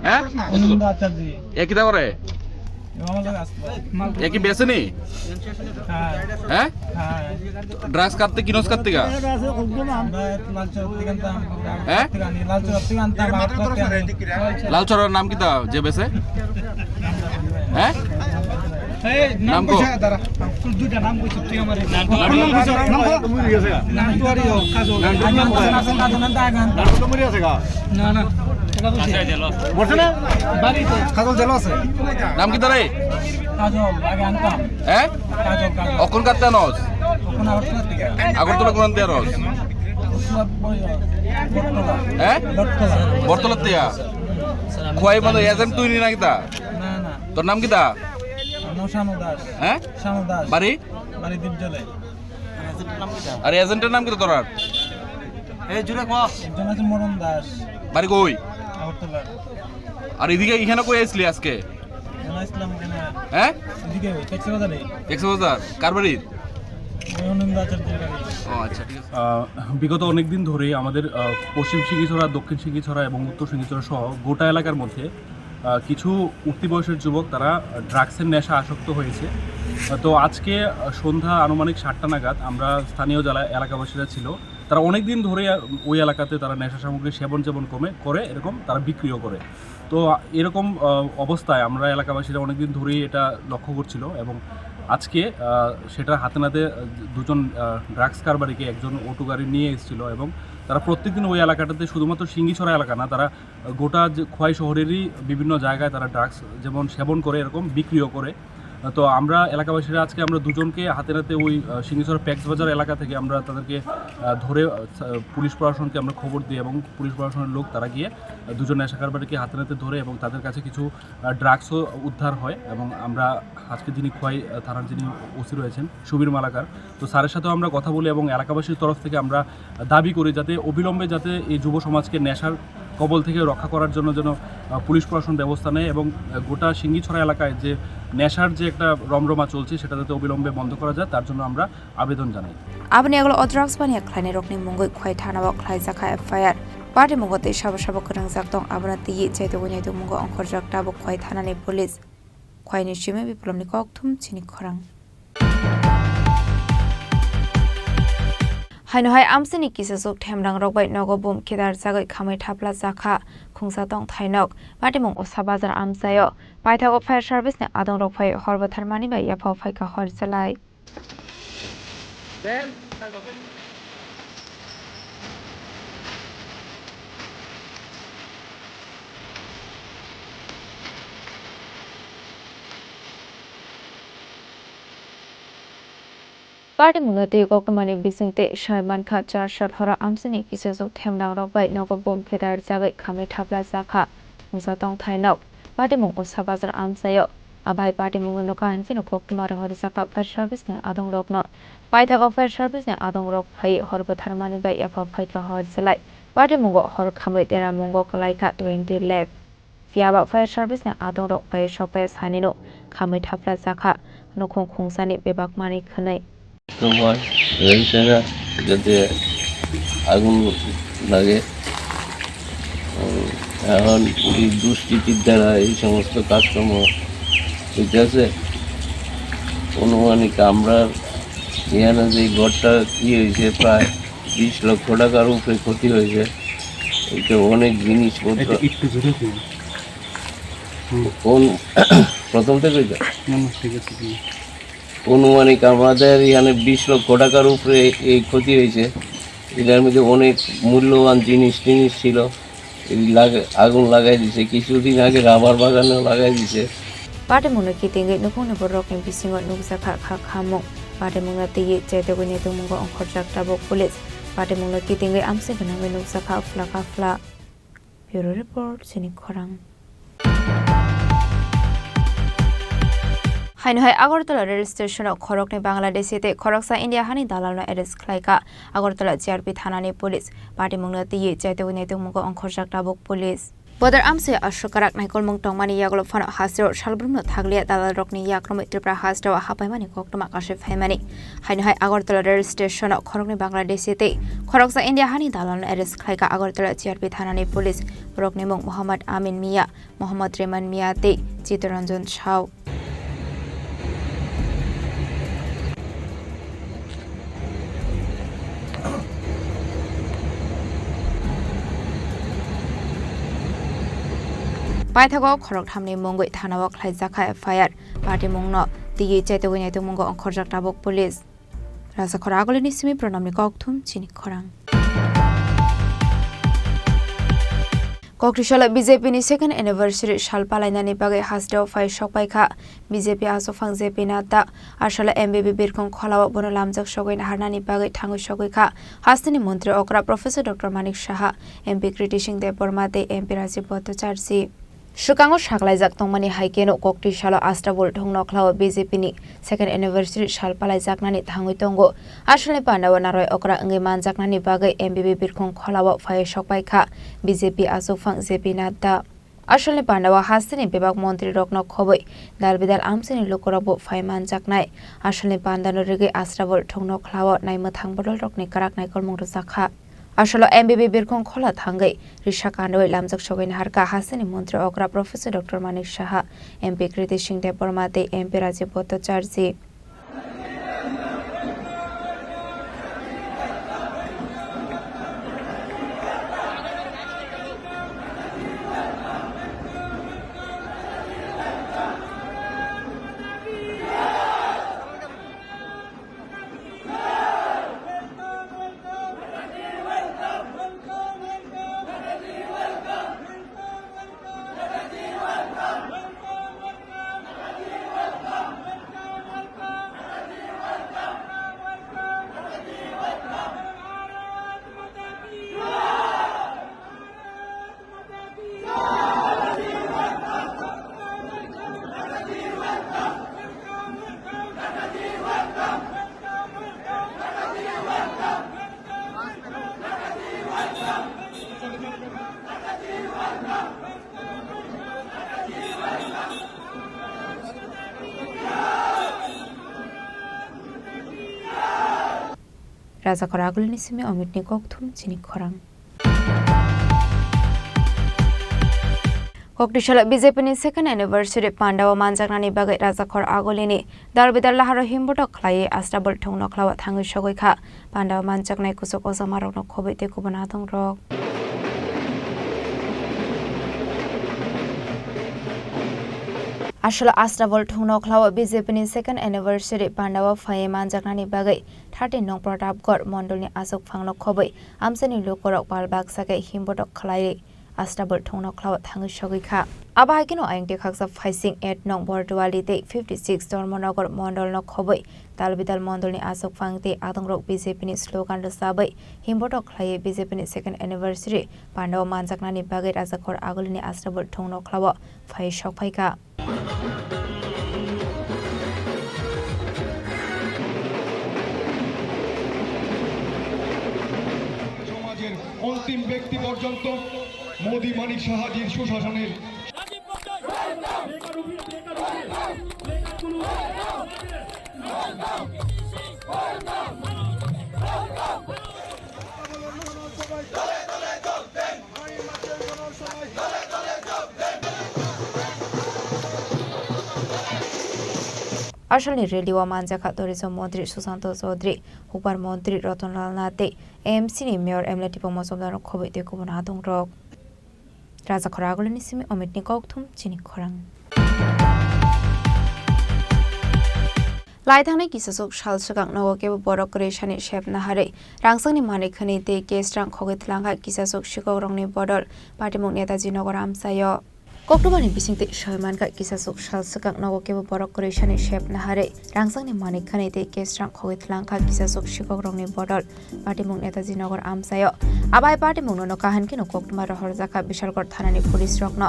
হ্যাঁ? এ কিতা করে? এ কি বেচেনি? হ্যাঁ? ড্রাগস কাটতে কিনোস কাটতে গা? হ্যাঁ? লাল চড়ার নাম কিতা যে বেচে? হ্যাঁ? নাম কো? দুইটা নাম কইছি তুই আমারে। নাম কো? নাম তো আরে কাজল। নাম তো মরে আছে গা? না, না। এটা বলছি। মরছে না? বাড়িতে। কাজল জেল আছে। নাম কিতা রে? কাজল, আগে আনতাম। হ্যাঁ? কাজল, কাজল। অখন কাটতে আনস? অখন আগরতলা থেকে। আগরতলা কোন আনতে আনস? হ্যাঁ? বটতলা। বটতলার তিয়া? খোয়াই মানে এজেন্ট তুই নি না কিতা? না, না। তোর নাম কিতা? আমার নাম শানু দাস। হ্যাঁ? শানু দাস। বাড়ি? বাড়ি দীপজলে। আর এজেন্টের নাম কিতা তোর? এই জুড়ে ক। একজন আছে মরণ দাস। বাড়ি কই? আগরতলা। আর এদিকে এখানে কই আসলি আজকে? এখানে আসলাম এখানে। হ্যাঁ? এদিকে, কক্সবাজারে। কক্সবাজার? কার বাড়ি? ওই অনিন্দ আচার্যের বাড়ি। ও আচ্ছা, ঠিক আছে। আহ, বিগত অনেক দিন ধরেই আমাদের, আহ, পশ্চিম সিঙ্গিছড়া, দক্ষিণ সিঙ্গিছড়া এবং উত্তর সিঙ্গিছড়া সহ গোটা এলাকার মধ্যে, আহ, কিছু উঠতি বয়সের যুবক তারা ড্রাগসের নেশা আসক্ত হয়েছে। আহ, তো আজকে, আহ, সন্ধ্যা আনুমানিক সাতটা নাগাদ আমরা স্থানীয় যারা এলাকাবাসীরা ছিল, তারা অনেক দিন ধরে, আহ, ওই এলাকাতে তারা নেশা সামগ্রী সেবন যেমন কমে করে, এরকম তারা বিক্রিও করে। তো এরকম, আহ, অবস্থায় আমরা এলাকাবাসীরা অনেকদিন ধরেই এটা লক্ষ্য করছিল এবং আজকে, আহ, সেটা হাতে নাতে, আহ, দুজন, আহ, ড্রাগস কারবারিকে একজন অটো গাড়ি নিয়ে এসেছিল এবং তারা প্রত্যেকদিন ওই এলাকাটাতে, শুধুমাত্র সিঙ্গিছড়া এলাকা না, তারা গোটা যে খোয়াই শহরেরই বিভিন্ন জায়গায় তারা ড্রাগস যেমন সেবন করে, এরকম বিক্রিও করে। তো আমরা এলাকাবাসীরা আজকে আমরা দুজনকে হাতে নাতে ওই, আহ, সিঙ্গিছড়া প্যাক্স বাজার এলাকা থেকে আমরা তাদেরকে, আহ, ধরে, আহ, পুলিশ প্রশাসনকে আমরা খবর দিই এবং পুলিশ প্রশাসনের লোক তারা গিয়ে, আহ, দুজন নেশা কারবারিকে হাতে নাতে ধরে এবং তাদের কাছে কিছু, আহ, ড্রাগসও উদ্ধার হয় এবং আমরা আজকে যিনি খোয়াই, আহ, থানার যিনি ওসি রয়েছেন সুবীর মালাকার, তো স্যারের সাথেও আমরা কথা বলি এবং এলাকাবাসীর তরফ থেকে আমরা দাবি করি যাতে অবিলম্বে যাতে এই যুব সমাজকে নেশার কবল থেকে রক্ষা করার জন্য যেন, আহ, পুলিশ প্রশাসন ব্যবস্থা নেয় এবং, আহ, গোটা সিঙ্গিছড়া এলাকায় যে নেশার যে একটা রমরমা চলছে সেটা যাতে অবিলম্বে বন্ধ করা যায় তার জন্য আমরা আবেদন জানাই। Aboni ulo o drugs baniya khlainai rokni mungwi Khwai thanao khlaijakha F I R. Patimungo tei sabo sabo kwrwngjak tong, abono twiwi chaitugwi naitukmungo ongkhorjak tabuk Khwai thanani police. Khwaini simi Biplomni kokthum chini khorang. Haino hai amchaini kisasuk themrang rok bai nogo bum khe darjagwi khamwi thapla jakha khungsa tong thainok. Patimung Usa Bazar amchaio paithago fire service ni adong rok phai hor bwtharmani bai yaphao phaikha hor chalai. Party mungno twi koktwmani bising tei sai mankha char sat horo amchaini kisasuk themrang rok bai nogo bom phedar jagwi khamwi thapla jakha wngsa tong thainok. Party mung Usa Bazar amchaio. Abai party mungno nokha hinphino koktwma rohor jakha fire service ni adong rokno. Paithago fire service ni adong rok phai hor bwtharmani bai yapha phaikha hor chalai. Party mungo hor khamwi tera mungo kwlaikha twenty lakh. Phiya ba fire service ni adong rok bai sokpai sanino khamwi thapla jakha nukhung khungsani bebak manwi khwnwi. সময় হয়েছে না, যাতে আগুন লাগে। উম, এখন এই দুষ্কৃতির দ্বারা এই সমস্ত কাজকর্ম হইতেছে। অনুমানিক আমরা এখানে যে ঘরটা কি হয়েছে, প্রায় বিশ লক্ষ টাকার উপরে ক্ষতি হয়েছে। এটা অনেক জিনিসপত্র। এটা একটু জোরে বলুন। হুম। কোন প্রথম থেকে এটা? না, না, ঠিক আছে, ঠিক আছে। অনুমানিক আমাদের এখানে বিশ লক্ষ টাকার উপরে এই ক্ষতি হয়েছে। এটার মধ্যে অনেক মূল্যবান জিনিস টিনিস ছিল। এই লাগে-, আগুন লাগাই দিছে, কিছুদিন আগে রাবার বাগানেও লাগাই দিছে। Party mungno kitingwi nukhungni borokni bisingo nukjakha kha khamung. Party mungno twiwi chaitugwi naitukmungo ongkhorjak tabuk police. Party mungno kitingwi amchai gwnangwi nukjakha phla kha phla. Bureau Report, Chini Khorang. Haino hai Agartala rail station o khoroknwi Bangladeshi tei khoroksa India hani dalalno arrest khlaikha Agartala G R P thanani police. Party mungno twiwi chaitugwi naitukmungo ongkhorjak tabuk police. Bodar amsai aswk kwrak naikolmung tongmani yagulo phano hasteo salbrumno thakliya dalalrokni yakrumwi Tripura hasteo hapaimani koktwma kasui phaimani. Haino hai Agartala rail station o khoroknwi Bangladeshi tei khoroksa India hani dalalno arrest khlaikha Agartala G R P thanani police. Borokni mung Mohammad Amin Mia, Mohammad Reman Mia tei Chittoranjan Sao. Paithago khoroktham ni mungwi thanao khlaijakha F I R. Party mungno twiwi chaitugwi naitukmungo ongkhorjak tabuk police. Rajakhor Agulini simi Pranamni kokthum chini khorang. Koktisalo B J P ni second anniversary sal palainani bagwi hasteo phai sokpai kha B J P achukphang J P Nadda. Asalo M B B birkhong kholao bono lamjak sogwi naharnani bagwi thangwi sogwi kha hasteni montri okra Professor Doctor Manik Saha, M P Kriti Singh Debbarma tei M P Rajiv Bhattacharjee. Swkango saklaijak tongmani hai kheno Koktisalo Astabul thong nokhlao B J P ni second anniversary sal palaijaknani thangwi tongo. Asalni pandao narwai okra wngwi manjaknani bagwi M B B birkhong kholao phaiwi sokpai kha B J P achukphang J P Nadda. Asalni pandao hasteni bebak montrirokno khobwi dal bidal amchaini lukurokbo phai manjaknai. Asalni pandano rigwi Astabul thong nokhlao naimwthang bodolrokni kwrak naikolmung rwjakha. Asalo M B B birkhong khola thangwi risa kandoi lamjak sogwi naharkha hasteni montri okra Professor Doctor Manik Saha, M P Kriti Singh Debbarma tei M P Rajiv Bhattacharjee. Rajakhor agulini simi Omitni kokthum chini khorang. Koktisalo B J P ni second anniversary pandao manjaknani bagwi Rajakhor agulini dal bidal laharo himbotok khlaiwi Astabul thong nokhlao thangwi sogwi kha. Pandao manjaknai kuchuk ojamarokno khobwi tei kubun adongrok. Asalo Astabul thong nokhlao B J P ni second anniversary pandao phaiwi manjaknani bagwi thirteen nong Pratapgarh mondolni achukphangno khobwi amchaini lukurok pal baksa khe himbotok khlaiwi Astabul thong nokhlao thangwi sogwi kha. Abo hai kheno ayang tei khaksa phaising eight nong Borduali tei fifty six Dharmanagar mondolno khobwi dal bidal mondolni achukphang tei adongrok B J P ni slogan rwchabwi himbotok khlaiwi B J P ni second anniversary pandao manjaknani bagwi Rajakhor agulini Astabul thong nokhlao phai sokphai kha. সমাজের অন্তিম ব্যক্তি পর্যন্ত মোদী মানিক সাহাজির সুশাসনের Asalni rally o manjakha tourism montri Susanto Chaudhary, hukbar montri Ratan Lal Nath tei A M C ni mayor M L A Tipang Mojumdar rok khobwi tei kubun adongrok. Rajakhor agulini simi Omitni kokthum chini khorang. Lai thangnai kisasuk sal swkang nogo kebo borok kwrwi sani sep naharwi rangchakni manwi khwnwi tei cash rang khogwi twlangkha kisasuk sikokrokni bodol Patimung Netaji Nagar amchaio. Koktwmani bisingtwi sawi mankha kisasuk sal swkang nogo kebo borok kwrwi sani sep naharwi rangchakni manwi khwnwi tei cash rang khogwi twlangkha kisasuk sikokrokni bodol Patimung Netaji Nagar amchaio. Abai Patimung nono kahan kheno koktwma rohorjakha Bishalgarh thanani police rokno.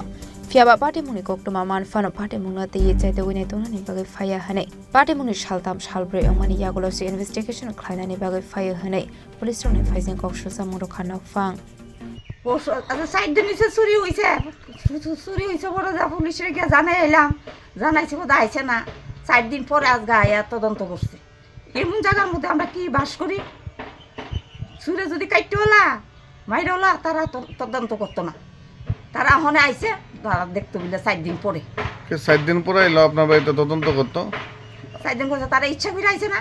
Phiyaba Patimungni koktwma manphano Patimungno twiwi chaitogwi nai tongnani bagwi phaiya hwnwi Patimungni saltham salbrwi wngmani yagulo se investigation khlainani bagwi phaiya hwnwi police rokni phaising kok susamung rwkha nokphang. Pos-, আচ্ছা, চার দিন হইছে চুরি হইছে। চু-, চু-, চুরি হইছে বড় যা পুলিশে গিয়ে জানাই এলাম। জানাইছে বোধ আইছে না। চার দিন পরে আজকে আয়া তদন্ত করছে। এমন জায়গার মধ্যে আমরা কি বাস করি? চুরে যদি কাটতে হলা, মাইর হলা, তারা তো-, তদন্ত করতো না। তারা হনে আইছে, তারা দেখতে বলে চার দিন পরে। কে চার দিন পরে এলো আপনার বাড়িতে তদন্ত করতো? চার দিন করছে, তারা ইচ্ছা করে আইছে না।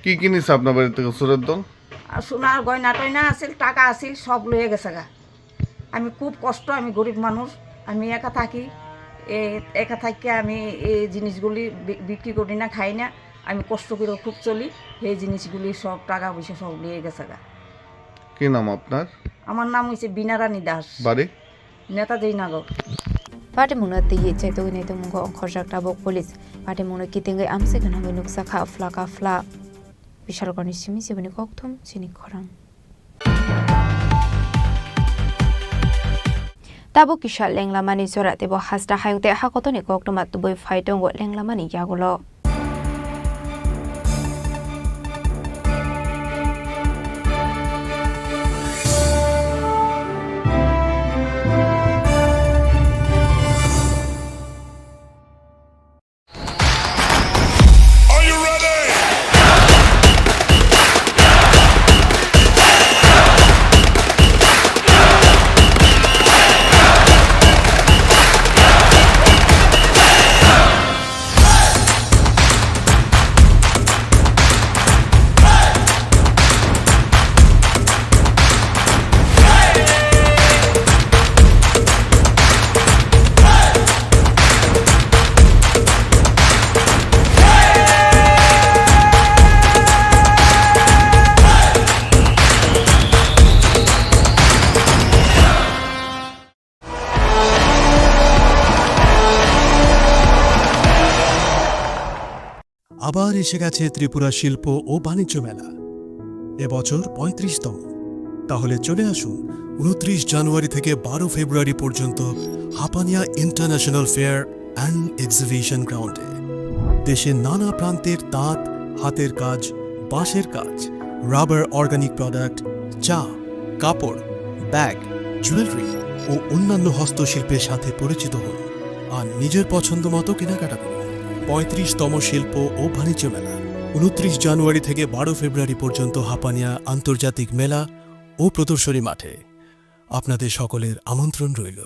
কি কি নিছে আপনার বাড়ি থেকে চুরের দল? আর সোনার গয়না টয়না আছিল, টাকা আছিল, সব লয়ে গেছে গা। আমি খুব কষ্ট, আমি গরিব মানুষ, আমি একা থাকি। এ-, একা থাকিয়া আমি এই জিনিসগুলি বি-, বিক্রি করি না, খাই না। আমি কষ্ট করে খুব চলি। এই জিনিসগুলি সব টাকা পয়সা সব লয়ে গেছে গা। কি নাম আপনার? আমার নাম হইছে বিনা রানী দাস। বাড়ি? নেতাজি নগর। Patimungno twiwi chaitogwi naitukmungo ongkhorjak tabuk police. Patimungno kitingwi amchai gwnangwi nukjakha phlaka phla. Bishalgarhni simi siboni kokthum chini khorang. Tabuk kisa lenglamani jora teibo hasta hayung tei hakotorni koktwma tubui phai tongo lenglamani yagulo. আবার এসে গেছে ত্রিপুরা শিল্প ও বাণিজ্য মেলা, এবছর পঁয়ত্রিশতম। তাহলে চলে আসুন উনত্রিশ জানুয়ারি থেকে বারো ফেব্রুয়ারি পর্যন্ত Hapania international fair and exhibition গ্রাউন্ডে। দেশের নানা প্রান্তের তাঁত, হাতের কাজ, বাঁশের কাজ, রাবার অর্গানিক প্রোডাক্ট, চা, কাপড়, ব্যাগ, জুয়েলারি ও অন্যান্য হস্তশিল্পের সাথে পরিচিত হন আর নিজের পছন্দ মতো কেনাকাটা করুন। পঁয়ত্রিশতম শিল্প ও বাণিজ্য মেলা, উনত্রিশ জানুয়ারি থেকে বারো ফেব্রুয়ারি পর্যন্ত হাপানিয়া আন্তর্জাতিক মেলা ও প্রদর্শনী মাঠে। আপনাদের সকলের আমন্ত্রণ রইল।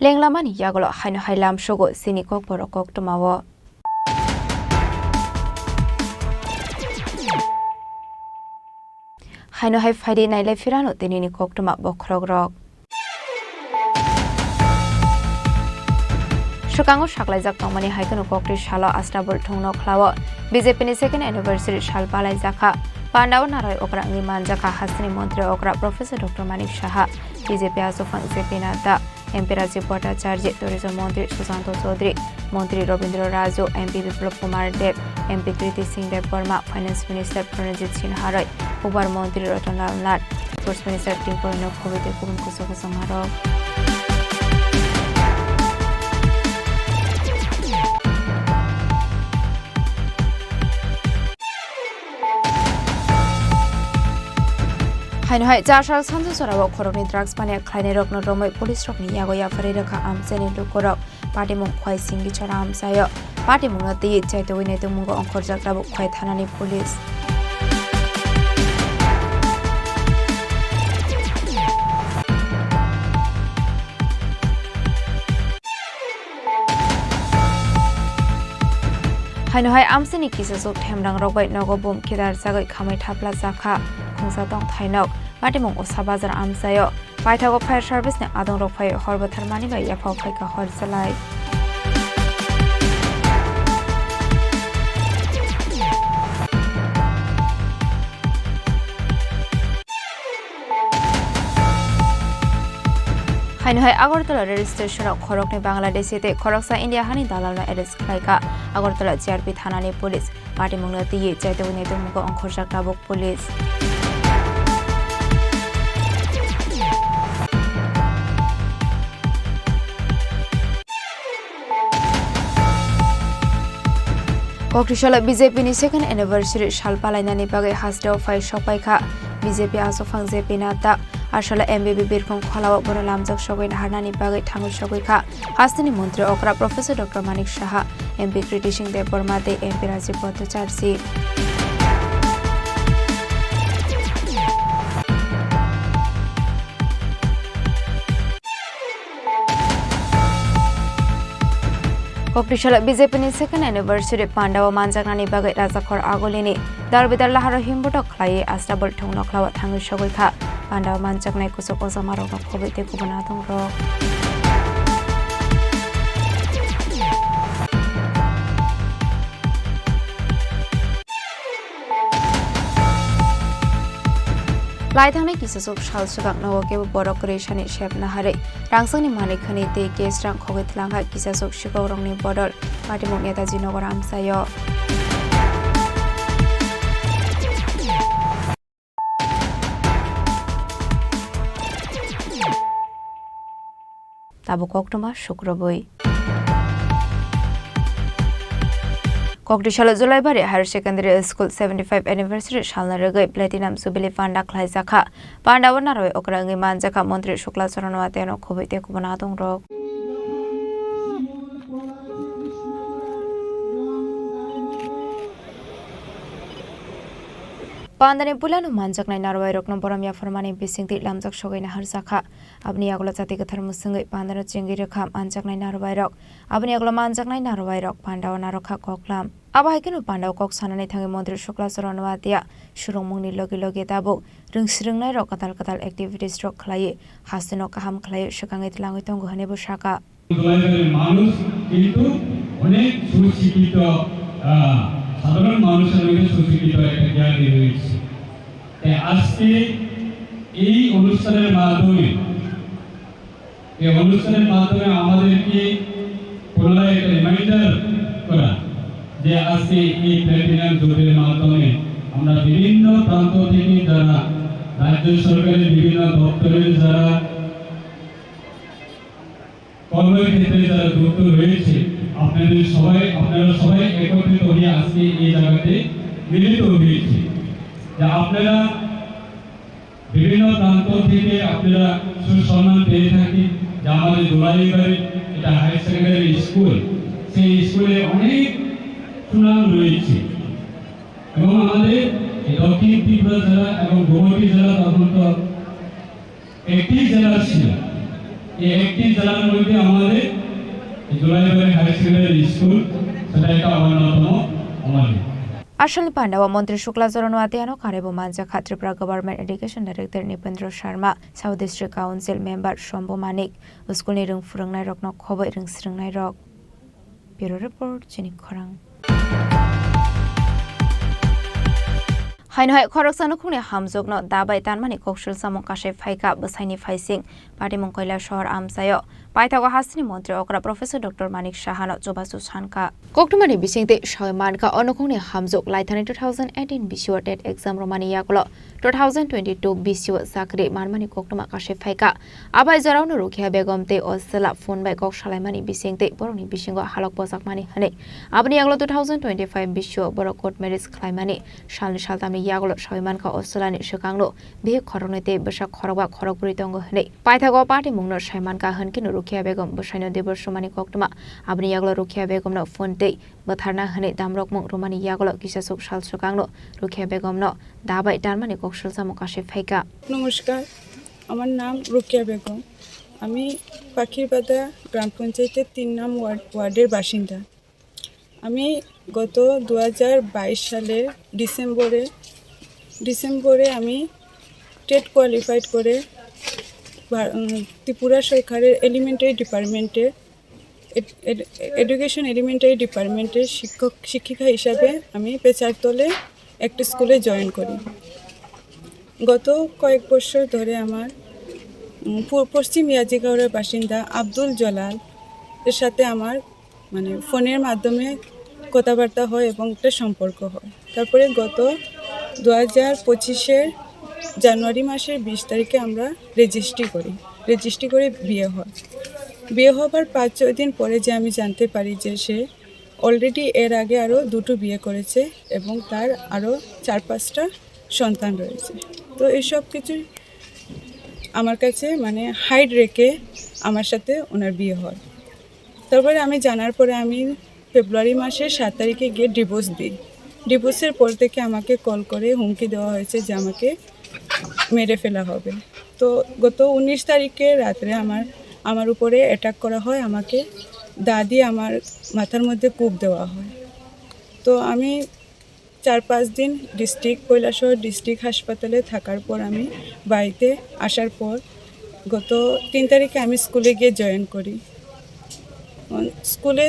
Lenglamani yagulo haino hai lamsogo chini kokborok koktwmao. Haino hai phaidi nailai phirano tinini koktwma bokhorokrok. Swkango saklaijak tongmani hai kheno koktwi salo Astabul thungno khlao B J P ni second anniversary sal palaijakha. Pandao naroi okra wngwi manjakha hasteni montri okra Professor Doctor Manik Saha, B J P aswk phang J P Nadda, M P Rajiv Bhattacharya, Tourism Montri Susanto Chaudhary, Montri Robindra Raju, M P Biplab Kumar Deb, M P Kriti Singh Debbarma, Finance Minister Pranajit Singh Haroi, Bubar Montri Ratan Lal Nath, Sports Minister Twinkle Nokhoboi tei kubun kuchuk kuchukmarok. Haino hai char sal sanjwk jorao khoroknwi drugs paniya khlainairokno romwi police rokni yago yapharwi rwkha amchaini lukurok. Patimung khwai singwi chora amchaio. Patimungno twiwi chaitogwi naitukmungo ongkhorjak tabuk khwai thanani police. Haino hai amchaini kisasuk themrangrok bai nogo bum khidarjagwi khamwi thapla jakha khungsa tongthai nok. Patimung Usa Bazar amchaio. Paithago fire service ni adongrok phai hor bwtharmani bai yaphao phaikha hor chalai. Haino hai Agartala rail station o khoroknwi Bangladeshi tei khoroksa India hani dalalno arrest khlaikha Agartala G R P thanani police. Patimungno twiwi chaitogwi naitukmungo ongkhorjak tabuk police. Kokthwisalo B J P ni second anniversary sal palainani bagwi hasteo phai sokpaikha B J P aswkphang J P Nadda. Aswkla M B B birkhong kholao bono lamjak sogwi naharnani bagwi thangwi sogwikha. Hasteni montri okra Professor Doctor Manik Saha, M P Kriti Singh Debbarma tei M P Rajiv Bhattacharjee. Koktisalo B J P ni second anniversary pandao manjaknani bagwi Rajakhor Agulini dal bidal laharo himbotok khlaiwi Astabul thung nokhlao thangwi sogwi kha. Pandao manjaknai kuchuk ojamarokno khobwi tei kubun adongrok. Lai thangnai kisasuk sal swkang nogo kebo borok kwrwi sani sep naharwi rangsangni manwi khani tei case rang khogwi tlang hai kisasuk sikokrokni bodol patimung Netaji Nagar amchaio. Tabuk koktwma sukrubwi. Koktisalo Julaibari Higher Secondary School seventy five anniversary salna rwgwi Platinum Jubilee panda khlaijakha. Pandao narwi okra wngwi manjakha Montri Shukla Charan Noatia no khobwi tei kubun adongrok. Pandani puilano manjaknai narwuirokno borom yapharmani bisingtwi lamjak sogwi naharjakha. Aboni yagulo chati kwthar mwswngwi pandano chengwi rwkha manjaknai narwuirok. Aboni yagulo manjaknai narwuirok pandao narwkha koklam. Abo hai kheno pandao kok sanani thangwi Montri Shukla Charan Noatia surungmungni logi logi tabuk rwngsrwngnairok kwtal kwtal activities rok khlaiwi hasteno kaham khlaiwi swkangwi tlangwi tongo hwnwi bo sakha. জুলাইবাড়ির মানুষ কিন্তু অনেক সুশিক্ষিত, আহ, সাধারণ মানুষের মধ্যে সুশিক্ষিত একটা জ্ঞানী রয়েছে। তাই আজকে এই অনুষ্ঠানের মাধ্যমে, এই অনুষ্ঠানের মাধ্যমে আমাদেরকে পুনরায় একটা রিমাইন্ডার করা যে আজকে এই প্ল্যাটিনাম জোটের মাধ্যমে আমরা বিভিন্ন প্রান্ত থেকে যারা রাজ্য সরকারের বিভিন্ন দপ্তরের যারা কর্মক্ষেত্রে যারা যুক্ত রয়েছে, আপনাদের সবাই, আপনারা সবাই একত্রিত হয়ে আজকে এই জায়গাতে মিলিত হয়েছে। যে আপনারা বিভিন্ন প্রান্ত থেকে আপনারা সুসম্মান পেয়ে থাকেন, যে আমাদের দোলাইবাড়ি এটা হায়ার সেকেন্ডারি স্কুল, সেই স্কুলে অনেক সুনাম রয়েছে। এবং আমাদের এই দক্ষিণ ত্রিপুরা জেলা এবং গোমতী জেলা তখন তো একটি জেলা ছিল। এই একটি জেলার মধ্যে আমাদের এই জোলাইবাড়ি হাই সেকেন্ডারি স্কুল, সেটা একটা অন্যতম আমাদের। Asalni pandao Montri Shukla Charan Noatia no karwi bo manjakha Tripura Government Education Director Nipendra Sharma, South District Council Member Shombu Manik, school ni rwng phwrwngnairokno khobwi rwngsrwngnairok. Bureau Report, Chini Khorang. Haino hai khoroksa nukhungni hamjwkno dabai tanmani koksil samung kasai phaikha bwsaini phaising patimung Kailashahar amchaio. Paithago hasteni montri okra Professor Doctor Manik Sahano chubachu sankha. Koktwmani bisingtwi sawi mankha o nukhungni hamjwk laithani two thousand eighteen bisio TET exam romani yagulo two thousand twenty-two bisio chakri manmani koktwma kasai phaikha. Abai jorao no Rukia Begum tei o chwla phone bai kok salaimani bising tei borokni bisingo halok bojakmani hwnwi. Aboni yagulo two thousand twenty-five bisio borok court marriage khlaimani salni saltamni yagulo sawi mankha o chwlani swkangno bihik khoroknwi tei bwsa khorokba khorokbrwi tongo hwnwi. Paithago patimungno sai mankha hwnkhe no Rukia Begum bwsaino divorce romani koktwma. Aboni yagulo Rukia Begumno phone tei bwtharna hwnwi damrokmung romani yagulo kisasuk sal swkangno Rukia Begumno dabai tanmani kok salsamo kasai phaikha. নমস্কার, আমার নাম রোকেয়া বেগম। আমি পাখিরবাদা গ্রাম পঞ্চায়েতের তিন নং ওয়ার্ড, ওয়ার্ডের বাসিন্দা। আমি গত দু হাজার বাইশ সালের ডিসেম্বরে, ডিসেম্বরে আমি টেট কোয়ালিফাইড করে ভা-, উম, ত্রিপুরা সরকারের এলিমেন্টারি ডিপার্টমেন্টে এড-, এড-, এডুকেশন এলিমেন্টারি ডিপার্টমেন্টের শিক্ষক, শিক্ষিকা হিসাবে আমি পেচারতলে একটা স্কুলে জয়েন করি। গত কয়েক বছর ধরে আমার, উম, পু-, পশ্চিম ইয়াজিগাঁওয়ের বাসিন্দা আব্দুল জলাল এর সাথে আমার, মানে, ফোনের মাধ্যমে কথাবার্তা হয় এবং একটা সম্পর্ক হয়। তারপরে গত দু হাজার পঁচিশের জানুয়ারি মাসের বিশ তারিখে আমরা রেজিস্ট্রি করি। রেজিস্ট্রি করে বিয়ে হয়। বিয়ে হবার পাঁচ ছয় দিন পরে যে আমি জানতে পারি যে সে অলরেডি এর আগে আরও দুটো বিয়ে করেছে এবং তার আরও চার পাঁচটা সন্তান রয়েছে। তো এই সব কিছুই আমার কাছে, মানে, হাইড রেখে আমার সাথে ওনার বিয়ে হয়। তারপরে আমি জানার পরে আমি ফেব্রুয়ারি মাসের সাত তারিখে গিয়ে ডিভোর্স দিই। ডিভোর্সের পর থেকে আমাকে কল করে হুমকি দেওয়া হয়েছে যে আমাকে মেরে ফেলা হবে। তো গত উনিশ তারিখে রাত্রে আমার, আমার উপরে অ্যাটাক করা হয়, আমাকে দা দিয়ে আমার মাথার মধ্যে কোপ দেওয়া হয়। তো আমি চার পাঁচ দিন ডিস্ট্রিক্ট, কৈলাসহর ডিস্ট্রিক্ট হাসপাতালে থাকার পর আমি বাড়িতে আসার পর গত তিন তারিখে আমি স্কুলে গিয়ে জয়েন করি। উম, স্কুলে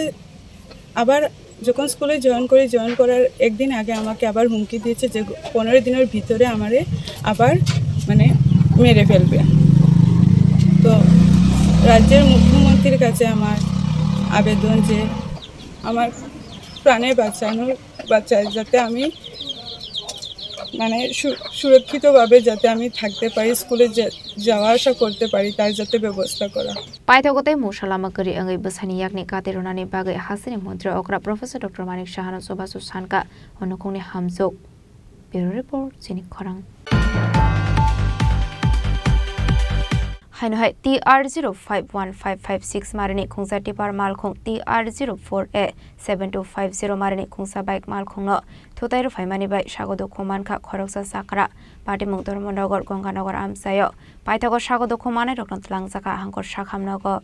আবার যখন স্কুলে জয়েন করি, জয়েন করার একদিন আগে আমাকে আবার হুমকি দিয়েছে যে পনেরো দিনের ভিতরে আমারে আবার, মানে, মেরে ফেলবে। তো রাজ্যের মুখ্যমন্ত্রীর কাছে আমার আবেদন যে আমার প্রাণে বাঁচানোর, বাঁচায়, যাতে আমি, মানে, সু-, সুরক্ষিতভাবে যাতে আমি থাকতে পারি, স্কুলে যে-, যাওয়া আসা করতে পারি, তার যাতে ব্যবস্থা করা। Paithago tei mungsa lama kwrwi wngwi bwsaini yakni kati rwnani bagwi hasteni montri okra Professor Doctor Manik Sahano chubachu sanka o nukhungni hamjwk. Bureau Report, Chini Khorang. Haino hai T R zero five one five five six marini khungsa tipper malkhung, T R zero four A seven two five zero marini khungsa bike malkhungno thutai rwphaimani bai sago dukhu mankha khoroksa chakra, patimung Dharmanagar, Ganganagar amchaio. Paithago sago dukhu manai rokno twlangjakha hangkor sakham nogo.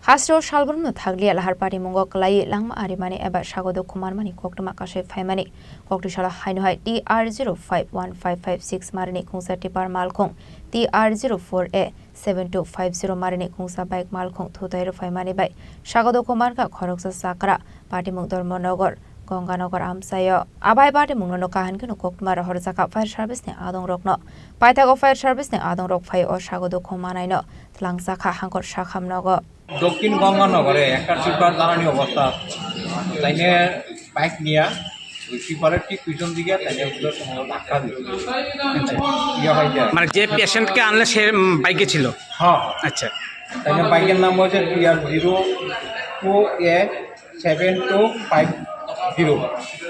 Hasteo salbrumno thakliya lahar patimungo kwlaiwi langma arimani eba sago dukhu manmani koktwma kasui phaimani. Koktwi salo haino hai T R zero five one five five six marini khungsa tipper malkhung, T R zero four A seven two five zero marini khungsa bike malkhung thutai rwphaimani bai sago dukhu mankha khoroksa chakra, patimung Dharmanagar, Ganganagar amchaio. Abai patimungno kahan kheno koktwma rohorjakha fire service ni adongrokno. Paithago fire service ni adongrok phai o sago dukhu manaino twlangjakha hangkor sakham nogo. দক্ষিণ গঙ্গানগরে একটা টিপার জ্বালানি অবস্থা, তাইনে বাইক নিয়ে ওই টিপারের ঠিক পিছন দিকে তাইনে ওগুলো সম্ভবত ধাক্কা দিল। আচ্ছা। ইয়ে হয়ে যায়। মানে যে পেশেন্টকে আনলে সে, উম, বাইকে ছিল? হ্যাঁ। আচ্ছা। তাইনে বাইকের নাম হচ্ছে TR zero two A seven two five zero,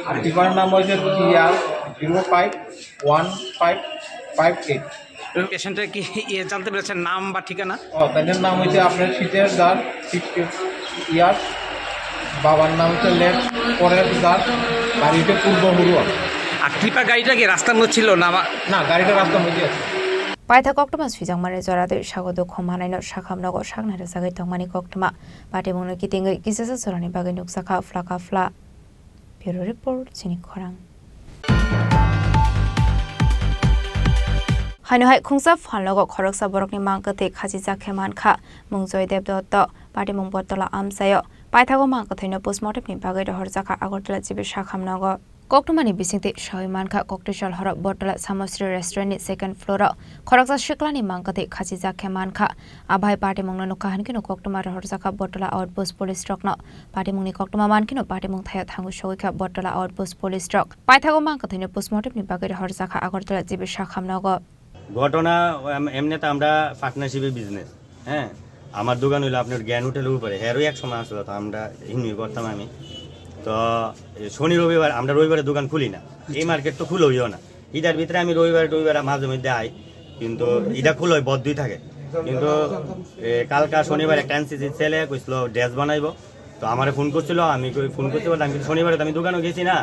আর টিপার নাম হচ্ছে TR zero five one five five eight. এবং পেশেন্টের কি ইয়ে জানতে পেরেছেন নাম বা ঠিকানা? ও, তাদের নাম হচ্ছে আপনার শীতের দাস, সিক্সটি ইয়ার্স, বাবার নাম হচ্ছে লেট পরেশ দাস, বাড়ি হচ্ছে পূর্ব হুরুয়া। আর টিপার গাড়িটা কি রাস্তার মধ্যে ছিল না? না, গাড়িটা রাস্তার মধ্যে আছে। Paithak koktwma swijak mani jora twi sago dukhu manaino sakham nogo saknai rwjagwi tongmani koktwma. Patimungno kitingwi kisasa jorani bagwi nukjakha phlaka phla. Bureau Report, Chini Khorang. Haino hai khungsa phalnogo khoroksa borokni mangkwthwi khachijak khe mankha mung Joydev Dotto, patimung Bottola amchaio. Paithago mangkwthwino postmortemni bagwi rohorjakha Agartala G B sakham nogo. Koktwmani bisingtwi sawi mankha, koktwi sal horo Bottola Samosri restaurantni second floor-o khoroksa siklani mangkwthwi khachijak khe mankha. Abai patimungno nukha hwn kheno koktwma rohorjakha Bottola outpost police rokno. Patimungni koktwma mankheno patimung thaio thangwi sogwikha Bottola outpost police rok. Paithago mangkwthwino postmortemni bagwi rohorjakha Agartala G B sakham nogo. ঘটনা, এম-, এমনিতে আমরা পার্টনারশিপে বিজনেস, হ্যাঁ। আমার দোকান হইলো আপনার জ্ঞান হোটেলের উপরে, হেরও এক সময় আসলো, তো আমরা হিমনি করতাম আমি। তো, এ, শনি রবিবার, আমরা রবিবারে দোকান খুলি না, এই মার্কেট তো খুলেও না। ইটার ভিতরে আমি রবিবারে, রবিবারে মাঝে মধ্যে আই, কিন্তু এটা খুলে বন্ধই থাকে। কিন্তু, এ, কালকা শনিবার একটা এনসিসি ছেলে কইছিল ড্রেস বানাইবো, তো আমারে ফোন করছিল, আমি কই, ফোন করতে বলতে আমি কিন্তু শনিবারে তো আমি দোকানও গেছি না,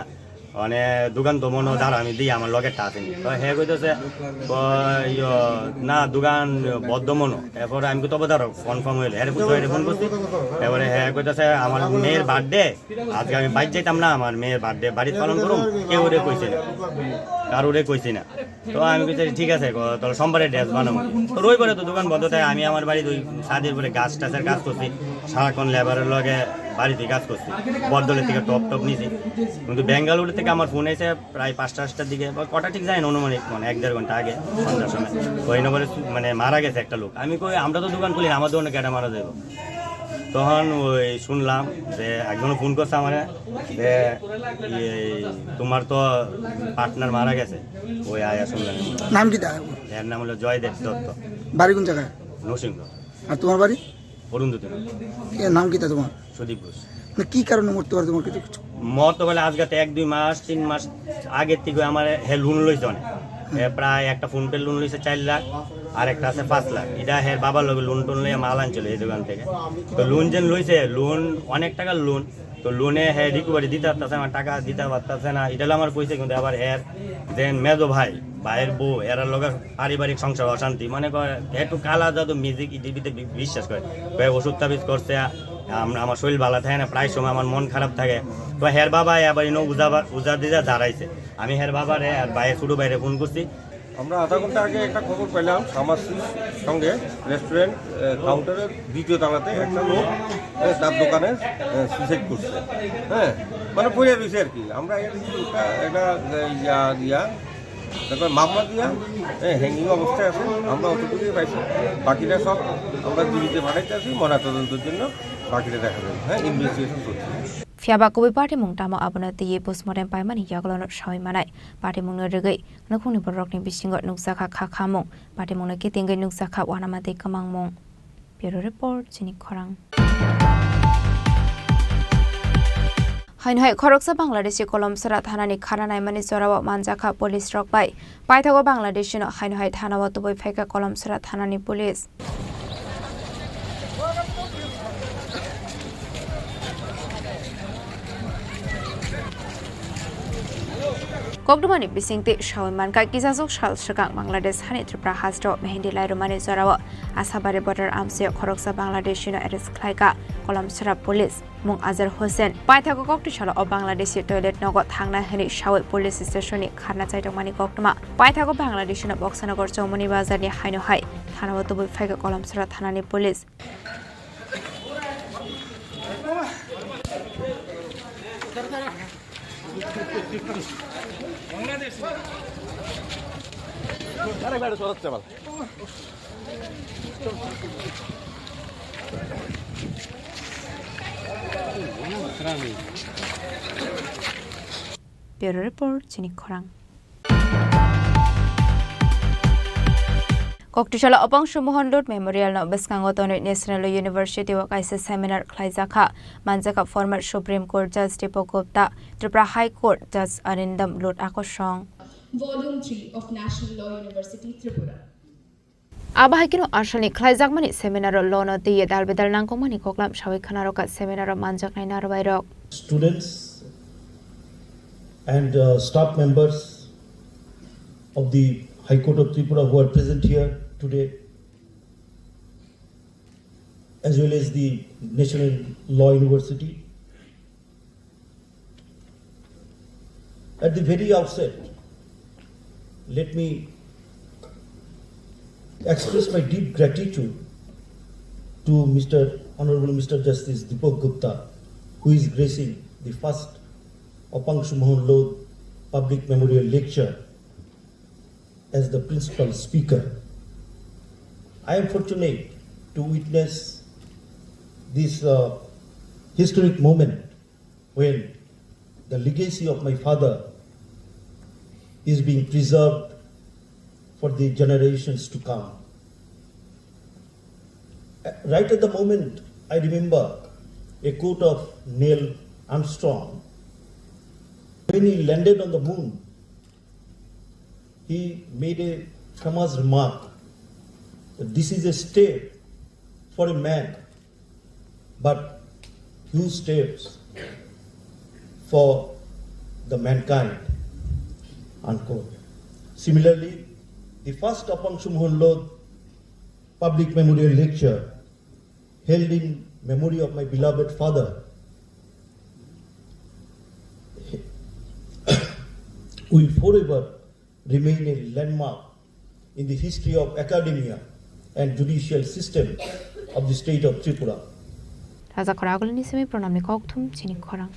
মানে দোকান তো মনে হয় দাঁড়া, আমি দিই, আমার লগে একটা আসেনি। তো হে কইতেছে, ক-, ইয়ো, না, দোকান বদ্ধ মনো। এরপরে আমি কই, তবে দাঁড়াও, কনফার্ম হইলে। এর বুঝতে এর ফোন করছি। এবারে হে কইতেছে, আমার মেয়ের বার্থডে, আজকে আমি বাইরে যাইতাম না, আমার মেয়ের বার্থডে বাড়িতে পালন করুন, কেউ রে কইছে না, কারোরে কইছি না। তো আমি কইছি, "ঠিক আছে, ক-, তাহলে সোমবারে ড্রেস বানাবো।" তো রবিবারে তো দোকান বন্ধ থাকে, আমি আমার বাড়িতে ওই ছাদের উপরে গাছ টাছের কাজ করছি, সারাক্ষণ লেবারের লগে বাড়িতে কাজ করছি, বটতলা থেকে টপ টপ নিছি। কিন্তু বেঙ্গালুরু থেকে আমার ফোন এসে প্রায় পাঁচটা সাতটার দিকে, বা কটা ঠিক জানি না, অনুমানিক মানে এক দেড় ঘন্টা আগে, সন্ধ্যার সময়, তো এই নম্বরে সু-, মানে মারা গেছে একটা লোক। আমি কই, "আমরা তো দোকান খুলি, আমার দোকানে কেটে মারা যাবো?" তখন ওই শুনলাম যে একজন ফোন করছে আমারে যে, "ইয়ে, তোমার তো পার্টনার মারা গেছে।" ওই আয়া শুনলাম। নাম কি তার? এর নাম হলো জয়দেব দত্ত। বাড়ি কোন জায়গায়? নরসিংহ। আর তোমার বাড়ি? অরুন্ধতী নগর। এর নাম কি তা তোমার? সুদীপ ঘোষ। না, কি কারণে মরতে পারে তোমার কিছু? মরতে বলে আজকে তো এক দুই মাস, তিন মাস আগের থেকে আমার হে লোন লইছে অনেক। হে প্রায় একটা ফোন পে লোন লইছে চার লাখ, আর একটা আছে পাঁচ লাখ। এটা হে বাবার লগে লোন টোন লইয়া মাল আনছিল এই দোকান থেকে। তো লোন যেন লইছে, লোন অনেক টাকার লোন। তো লোনে হে রিকভারি দিতে পারতেছে না, টাকা দিতে পারতেছে না, এটা আমার কইছে। কিন্তু আবার হের যে মেজো ভাই, ভাইয়ের বউ, এরার লগে পারিবারিক সংসার অশান্তি, মনে করে একটু কালা জাদু, মিউজিক, ইটি বিতে বি-, বিশ্বাস করে। কয়েক ওষুধ তাবিজ করছে, আম-, আমার শরীর ভালো থাকে না, প্রায় সময় আমার মন খারাপ থাকে। তো হের বাবা আবার ইনো উজা বা-, উজা দিজা দাঁড়াইছে। আমি হের বাবারে আর ভাইয়ের ছোট ভাইরে ফোন করছি। আমরা আধা ঘন্টা আগে একটা খবর পেলাম, ফার্মাসির সঙ্গে রেস্টুরেন্ট, আহ, কাউন্টারের দ্বিতীয় তলাতে একটা লোক, আহ, তার দোকানে, আহ, সুইসাইড করছে। হ্যাঁ, মানে পড়ে রয়েছে আর কি। আমরা এর একটা, একটা, আহ, ইয়া, ইয়া, তারপর মামলা দিয়া, হ্যাঁ, হ্যাঙ্গিং অবস্থায় আছে। আমরা অতটুকুই পাইছি, বাকিটা সব আমরা জিবিতে পাঠাইতে আছি ময়নাতদন্তের জন্য, বাকিটা দেখা যাবে। হ্যাঁ, ইনভেস্টিগেশন চলছে। Phiya ba kubui patimung tamo abono twiwi postmortem paimani yagulono sawi manai. Patimungno rwgwi nukhungni bororokni bisingo nukjakha kha khamung, patimungno kitingwi nukjakha uanama tei kwmangmung. Bureau Report, Chini Khorang. Haino hai khoroksa Bangladeshi Kolomsora thanani khana naimani jorao manjakha police rok bai. Paithago Bangladeshi no haino hai thanao tubui phaikha Kolomsora thanani police. Kokdumani bisingtwi sawi mankha, kisasuk sal swkang Bangladesh hani Tripura hasteo Mehendi lairumani jorao Asabari border amchio khoroksa Bangladeshino arrest khlaikha Kolomsora police mung Azhar Hussain. Paithago kokti salo o Bangladeshi toilet nogo thangna hwnwi sawi police stationni kharna chaitokmani koktwma. Paithago Bangladeshino Boksanagar Chowmuni bazarni haino hai thanao tubui phaikha Kolomsora thanani police. Bureau Report, Chini Khorang. Koktisalo Opang Sumohon Lod Memorial no bwskango tonwi National University o kaisa seminar khlaijakha. Manjakha former Supreme Court Judge Deepak Gupta, Tripura High Court Judge Arindam Lod Akosong. Volume three of National Law University, Tripura. Abo hai kheno asalni khlaijakmani seminar o lono twiwi dal bedal nangkukmani koklam sawi khwnarokha seminar o manjaknai narwbairok. Students and, uh, staff members of the High Court of Tripura who are present here today, as well as the National Law University. At the very outset, let me express my deep gratitude to Mister Honorable Mister Justice Deepak Gupta, who is gracing the first Opang Sumohon Lod Public Memorial Lecture as the principal speaker. I am fortunate to witness this, uh, historic moment when the legacy of my father is being preserved for the generations to come. Uh, right at the moment, I remember a quote of Neil Armstrong. When he landed on the moon, he made a famous remark that this is a step for a man, but huge steps for the mankind, unquote. Similarly, the first Opang Sumohon Lod public memorial lecture held in memory of my beloved father will forever remain a landmark in the history of academia and judicial system of the state of Tripura. Raja Khorang agulini simi pranamni kokthum chini khorang.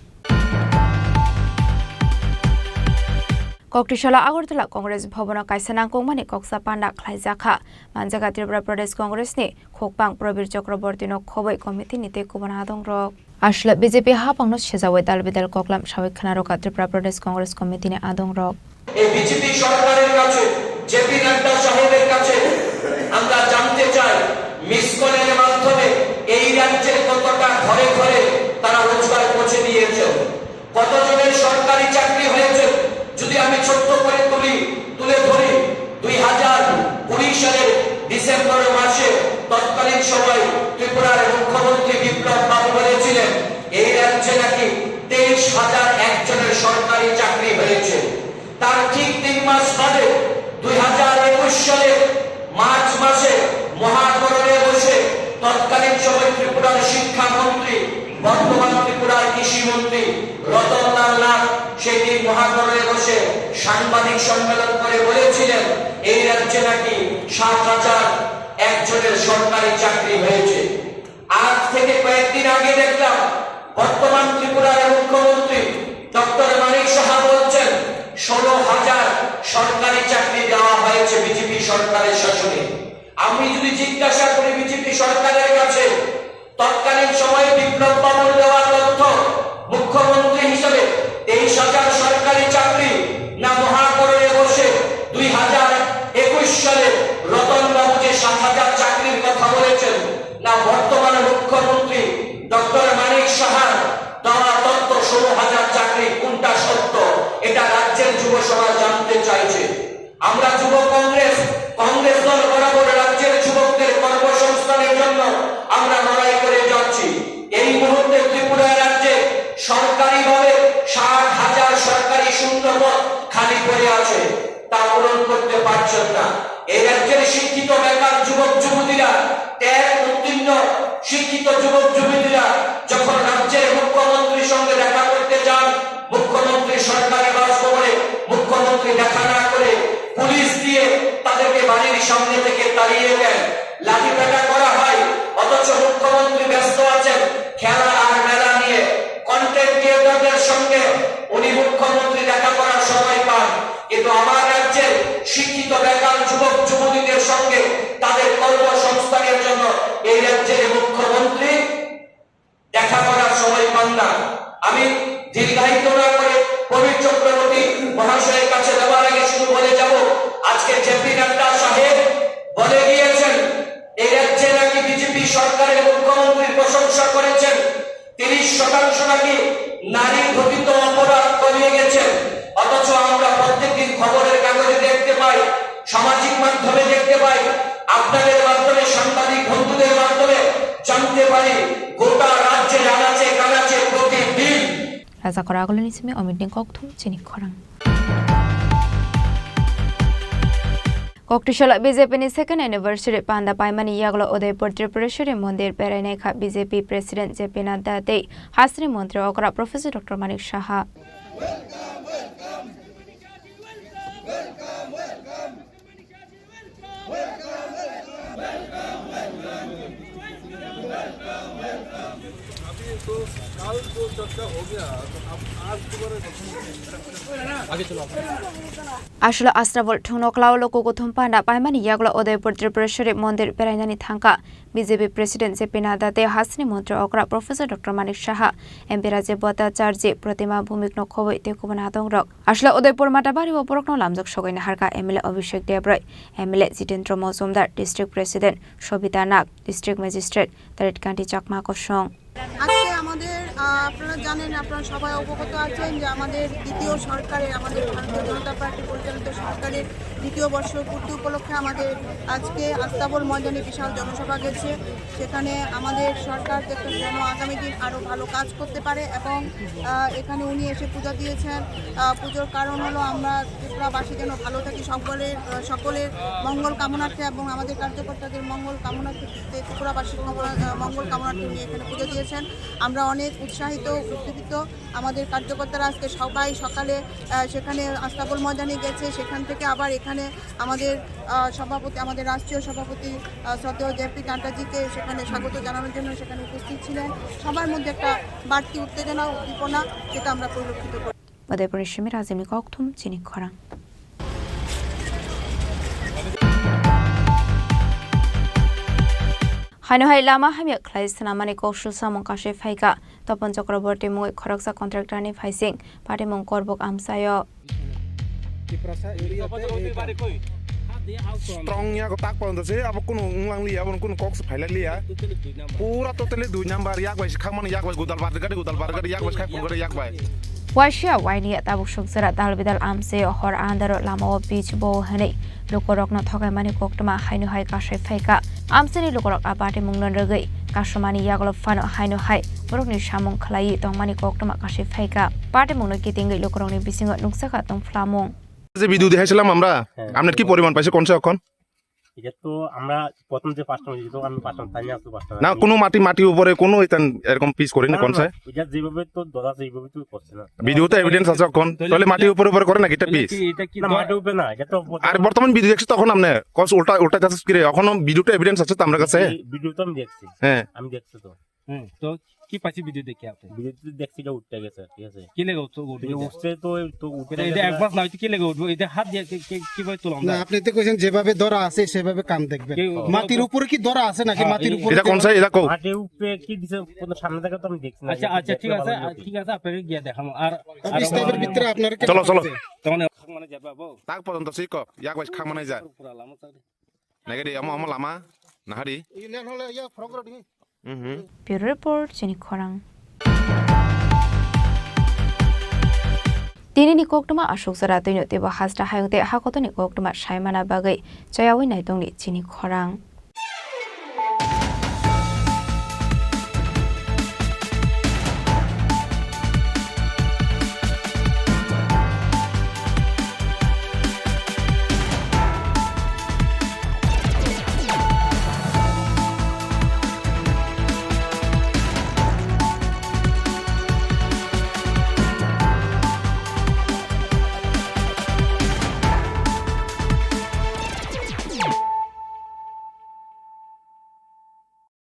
Koktisala Agartala Congress Bhavan o kaisa nangkukmani koksa panda khlaijakha. Manjakha Tripura Pradesh Congress ni khukpang Prabir Chakraborty no khoboi committee ni tei kubun adong rok. Aswla B J P hapang no sejawi dal bidal koklam sawi khwnarokha Tripura Pradesh Congress committee ni adong rok. এই বিজেপি সরকারের কাছে, জেপি নাড্ডা সাহেবের কাছে আমরা জানতে চাই, মিস কলের মাধ্যমে এই রাজ্যের কতটা ঘরে ঘরে তারা রোজগার পৌঁছে দিয়েছেন। কতজনের সরকারি চাকরি হয়েছে, যদি আমি ছোট্ট করে তুলি, তুলে ধরি, দুই হাজার কুড়ি সালের ডিসেম্বর মাসে তৎকালীন সময় ত্রিপুরার মুখ্যমন্ত্রী বিপ্লব বাবু বলেছিলেন, এই রাজ্যে নাকি তেইশ হাজার একজনের সরকারি চাকরি হয়েছে। তার ঠিক তিন মাস বাদে দুই হাজার একুশ সালের মার্চ মাসে মহাকরণে বসে তৎকালীন সময় ত্রিপুরার শিক্ষামন্ত্রী, বর্তমান ত্রিপুরার কৃষিমন্ত্রী রতনলাল নাথ সেদিন মহাকরণে বসে সাংবাদিক সম্মেলন করে বলেছিলেন, এই রাজ্যে নাকি সাত হাজার একজনের সরকারি চাকরি হয়েছে। আজ থেকে কয়েকদিন আগে দেখলাম, বর্তমান ত্রিপুরার মুখ্যমন্ত্রী ডক্টর মানিক সাহা বলছেন, ষোলো হাজার সরকারি চাকরি দেওয়া হয়েছে বিজেপি সরকারের শাসনে। আমি যদি জিজ্ঞাসা করি বিজেপি সরকারের কাছে, তৎকালীন সময়ে বিপ্লব বাবুর দেওয়া তথ্য, মুখ্যমন্ত্রী হিসেবে তেইশ হাজার সরকারি চাকরি, না মহাকরণে বসে দুই হাজার একুশ সালে রতন বাবু যে সাত হাজার চাকরির কথা বলেছেন, না বর্তমানে মুখ্যমন্ত্রী ডক্টর মানিক সাহার দেওয়া তথ্য ষোলো হাজার চাকরি, কোনটা সত্য, এটা রাজ্যের যুব সমাজ জানতে চাইছে। আমরা যুব কংগ্রেস, কংগ্রেস দল বরাবর রাজ্যের যুবকদের কর্মসংস্থানের জন্য আমরা লড়াই করে যাচ্ছি। এই মুহূর্তে ত্রিপুরা রাজ্যে সরকারিভাবে ষাট হাজার সরকারি শূন্য পদ খালি পড়ে আছে, তা পূরণ করতে পারছেন না। এই রাজ্যের শিক্ষিত বেকার যুবক যুবতীরা, টেট উত্তীর্ণ শিক্ষিত যুবক যুবতীরা যখন রাজ্যের মুখ্যমন্ত্রীর সঙ্গে দেখা করতে যান, মুখ্যমন্ত্রী সরকারি বাসভবনে মুখ্যমন্ত্রী দেখা না করে পুলিশ দিয়ে তাদেরকে বাড়ির সামনে থেকে তাড়িয়ে দেন, লাঠিপেটা করা হয়। অথচ মুখ্যমন্ত্রী ব্যস্ত আছেন খেলা আর মেলা নিয়ে। কন্টেন্ট ক্রিয়েটরদের সঙ্গে উনি মুখ্যমন্ত্রী দেখা করার সময় পান, কিন্তু আমার রাজ্যের শিক্ষিত বেকার যুবক যুবতীদের সঙ্গে তাদের কর্মসংস্থানের জন্য এই রাজ্যের মুখ্যমন্ত্রী দেখা করার সময় পান না। আমি দীর্ঘায়িত না করে প্রবীর চক্রবর্তী মহাশয়ের কাছে যাওয়ার আগে শুধু বলে যাব, আজকে জেপি নাড্ডা সাহেব বলে গিয়েছেন, এই রাজ্যে নাকি বিজেপি সরকারের মুখ্যমন্ত্রীর প্রশংসা করেছেন, তিরিশ শতাংশ নাকি নারী ঘটিত অপরাধ কমিয়ে গেছে। অথচ আমরা প্রত্যেকদিন খবরের কাগজে দেখতে পাই, সামাজিক মাধ্যমে দেখতে পাই, আপনাদের মাধ্যমে, সাংবাদিক বন্ধুদের মাধ্যমে জানতে পারি, গোটা রাজ্যে আনাচে কানাচে প্রতিদিন। Raja Khoraguluni simi omit ni kokthum chini khorang. Koktwsala B J P ni second anniversary panda paimani yagulo Udaipur Tripureshwari Mondir berainai kha B J P President J P Nadda tei Hasini Montri Okra Professor Doctor Manik Saha. Aswla Astabol thwngno kwlao luku kuthum panda paimani yagulo Udaipur Tripureshwari Mondir berainani thangkha. B J P President J P Nadda tei Hasini Montri Okra Professor Doctor Manik Saha, M P Rajiv Bhattacharjee, Pratima Bhowmik no khobwi tei kubun adongrok. Aswla Udaipur Matabari o borokno lamjak sogwi naharkha M L A Abhishek Debbarma, M L A Jitendra Majumdar, District President Sobita Nag, District Magistrate Tarit Kanti Chakma kosong. আজকে আমাদের, আহ, আপনারা জানেন, আপনারা সবাই অবগত আছেন যে আমাদের দ্বিতীয় সরকারের, আমাদের ভারতীয় জনতা পার্টি পরিচালিত সরকারের দ্বিতীয় বর্ষপূর্তি উপলক্ষে আমাদের আজকে আস্তাবল ময়দানে বিশাল জনসভা গেছে। সেখানে আমাদের সরকার যাতে যেন আগামী দিন আরও ভালো কাজ করতে পারে এবং, আহ, এখানে উনি এসে পূজা দিয়েছেন। আহ, পুজোর কারণ হলো আমরা ত্রিপুরাবাসী যেন ভালো থাকি, সকলের, আহ, সকলের মঙ্গল কামনার্থে এবং আমাদের কার্যকর্তাদের মঙ্গল কামনার্থে ত্রিপুরাবাসীর কামনা, আহ, মঙ্গল কামনার্থে উনি এখানে পুজো দিয়েছেন। আমরা অনেক উৎসাহিত, উদ্দীপিত। আমাদের কার্যকর্তারা আজকে সবাই সকালে, আহ, সেখানে আস্তাবল ময়দানে গেছে, সেখান থেকে আবার এখানে আমাদের, আহ, সভাপতি, আমাদের রাষ্ট্রীয় সভাপতি, আহ, শ্রদ্ধেয় জেপি নাড্ডাজিকে সেখানে স্বাগত জানানোর জন্য সেখানে উপস্থিত ছিলেন। সবার মধ্যে একটা বাড়তি উত্তেজনা, উদ্দীপনা, যেটা আমরা পরিলক্ষিত করি। Udaipur ni simi Rajini kokthum chini khorang. Haino hai lama hamya khlai swnamani kok su samung kasui phaikha. Topon Chakraborty mungwi khoroksa contractor ni phaising patimung Korbuk amchaio. Strong ya ko tak pon se abo kunu wnglang liya, abo kunu kok se phailai liya. Pura totally dui number, yak bai se khakmani, yak bai Godalbari gari, Godalbari gari, yak bai se khai phone gari, yak bai. Waisa waini tabuk sukjara dal bidal amse hor andaro lamao pitch bo hwnwi lukurokno thokaimani koktwma haino hai kasai phaikha. Amseni lukurok a patimungno rwgwi kasumani yagulo phano haino hai borokni samung khlaiwi tongmani koktwma kasai phaikha. Patimungno kitingwi lukurokni bisingo nukjakha tongphlamung. যে ভিডিও দেখাইছিলাম আমরা, হ্যাঁ। আপনার কি পরিমাণ পাইছে কোন সে এখন? এটা তো আমরা প্রথম যে পাঁচটা হয়েছে, তো আমি পাঁচটা, তাই নিয়ে আসতে পারতাম না। না। কোনো মাটি, মাটির উপরে কোনো এখান এরকম পিস করেনি না, কোন না, সে? এটা যেভাবে তো ধরা আছে, এইভাবে তো করছে না। ভিডিও তো এভিডেন্স আছে এখন, তাহলে তাহলে মাটির এটা উপরে উপরে করে নাকি এটা তাহলে পিস? কি, এটা কি না, ধর- মাটির উপরে না, এটা তো আর বর্তমান ভিডিও দেখছি তখন আপনি কস উল্টা, উল্টা চাষস কিরে, এখনো ভিডিও তো এভিডেন্স আছে তো আমার কাছে। এই ভিডিও তো আমি দেখছি। হ্যাঁ। আমি দেখছি তো। হুম, তো কি পাইছি ভিডিও দেখে আপনি? ভিডিও তো দেখছি এটা উঠতে গেছে, ঠিক আছে? কি লেগে উঠছে, উঠবে এটা এটা? উঠছে তো, তো উঠতে এটা, গেছে এটা না। অ্যাডভান্স না হইতে কি লেগে উঠবো? এটা হাত দিয়ে কি, কি, কিভাবে তুললাম না, না? আপনি তো কইছেন যেভাবে ধরা আছে সেভাবে কাম দেখবেন। কি মাটির উপরে কি ধরা আছে নাকি হ্যাঁ, মাটির এই উপরে এটা কোন দেওয়া? সাইড? এটা কো? মাটির উপরে কি দিছে? কোনো সামনে থেকে তো আমি দেখছি না। আচ্ছা, আচ্ছা, ঠিক আছে, দেখতে ভালো লাগবে। ঠিক আছে, আপনাকে গিয়ে দেখাবো। আর, আর স্টেপের ভিতরে আপনারা কি চলো, চলো। দেখছেন? তখন মানে যাবা বউ? তাক পর্যন্ত শিখো, ইয়াক বাইশ খামানাই যায়। পুরা Lama sir. Nagadi, amo, amo lama, nahari. Union hole ya frog road ni. Mhm. Bureau Report, Chini Khorang. Tini ni koktwma aswk jora twino teibo hasta hayung tei hakotor ni koktwma saimana bagwi chayawi naitongni Chini Khorang.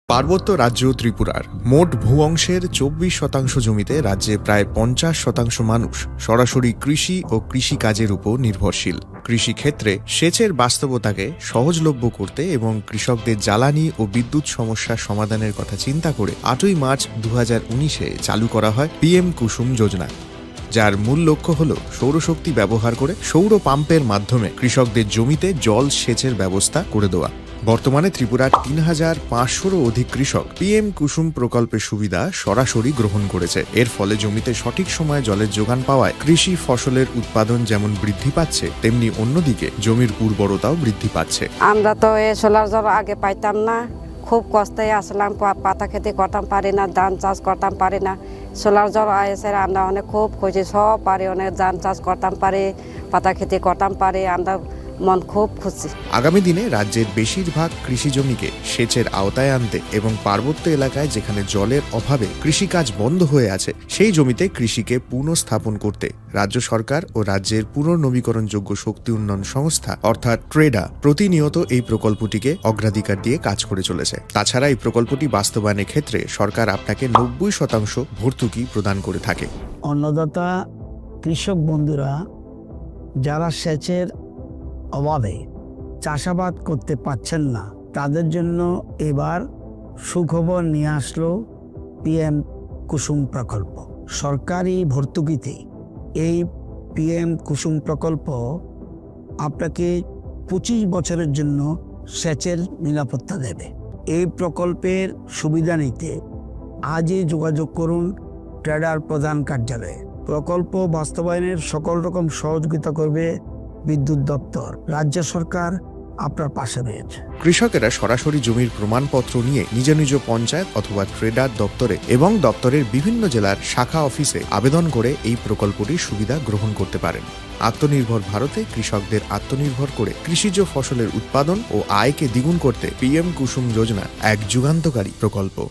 পার্বত্য রাজ্য ত্রিপুরার মোট ভূ অংশের চব্বিশ শতাংশ জমিতে রাজ্যে প্রায় পঞ্চাশ শতাংশ মানুষ সরাসরি কৃষি ও কৃষিকাজের উপর নির্ভরশীল। কৃষিক্ষেত্রে সেচের বাস্তবতাকে সহজলভ্য করতে এবং কৃষকদের জ্বালানি ও বিদ্যুৎ সমস্যা সমাধানের কথা চিন্তা করে আটই মার্চ দু হাজার উনিশে চালু করা হয় পিএম কুসুম যোজনা, যার মূল লক্ষ্য হল সৌরশক্তি ব্যবহার করে সৌর পাম্পের মাধ্যমে কৃষকদের জমিতে জল সেচের ব্যবস্থা করে দেওয়া। বর্তমানে ত্রিপুরার তিন হাজার পাঁচশোরও অধিক কৃষক পিএম কুসুম প্রকল্পের সুবিধা সরাসরি গ্রহণ করেছে। এর ফলে জমিতে সঠিক সময়ে জলের যোগান পাওয়ায় কৃষি ফসলের উৎপাদন যেমন বৃদ্ধি পাচ্ছে, তেমনি অন্যদিকে জমির উর্বরতাও বৃদ্ধি পাচ্ছে। আমরা তো এই সোলার জল আগে পাইতাম না, খুব কষ্টে আসলাম, পা-, পাতা খেতে করতাম পারি না, ধান চাষ করতাম পারি না। সোলার জল আইসে আমরা অনেক খুব খুশি, সব পারি, অনেক ধান চাষ করতাম পারি, পাতা খেতে করতাম পারি, আমরা মন খুব খুশি। আগামী দিনে রাজ্যের বেশিরভাগ কৃষি জমিকে সেচের আওতায় আনতে এবং পার্বত্য এলাকায় যেখানে জলের অভাবে কৃষিকাজ বন্ধ হয়ে আছে, সেই জমিতে কৃষিকে পুনঃস্থাপন করতে রাজ্য সরকার ও রাজ্যের পুনর্নবীকরণযোগ্য শক্তি উন্নয়ন সংস্থা অর্থাৎ ট্রেডা প্রতিনিয়ত এই প্রকল্পটিকে অগ্রাধিকার দিয়ে কাজ করে চলেছে। তাছাড়া এই প্রকল্পটি বাস্তবায়নের ক্ষেত্রে সরকার আপনাকে নব্বই শতাংশ ভর্তুকি প্রদান করে থাকে। অন্নদাতা কৃষক বন্ধুরা যারা সেচের অভাবে চাষাবাদ করতে পারছেন না, তাদের জন্য এবার সুখবর নিয়ে আসলো পিএম কুসুম প্রকল্প। সরকারি ভর্তুকিতে এই পিএম কুসুম প্রকল্প আপনাকে পঁচিশ বছরের জন্য সেচের নিরাপত্তা দেবে। এই প্রকল্পের সুবিধা নিতে আজই যোগাযোগ করুন ট্রেডার প্রধান কার্যালয়ে। প্রকল্প বাস্তবায়নের সকল রকম সহযোগিতা করবে বিদ্যুৎ দপ্তর। রাজ্য সরকার আপনার পাশে রয়েছে। কৃষকেরা সরাসরি জমির প্রমাণপত্র নিয়ে নিজ নিজ পঞ্চায়েত অথবা ট্রেডার দপ্তরে এবং দপ্তরের বিভিন্ন জেলার শাখা অফিসে আবেদন করে এই প্রকল্পটির সুবিধা গ্রহণ করতে পারেন। আত্মনির্ভর ভারতে কৃষকদের আত্মনির্ভর করে কৃষিজ ফসলের উৎপাদন ও আয়কে দ্বিগুণ করতে পিএম কুসুম যোজনা এক যুগান্তকারী প্রকল্প।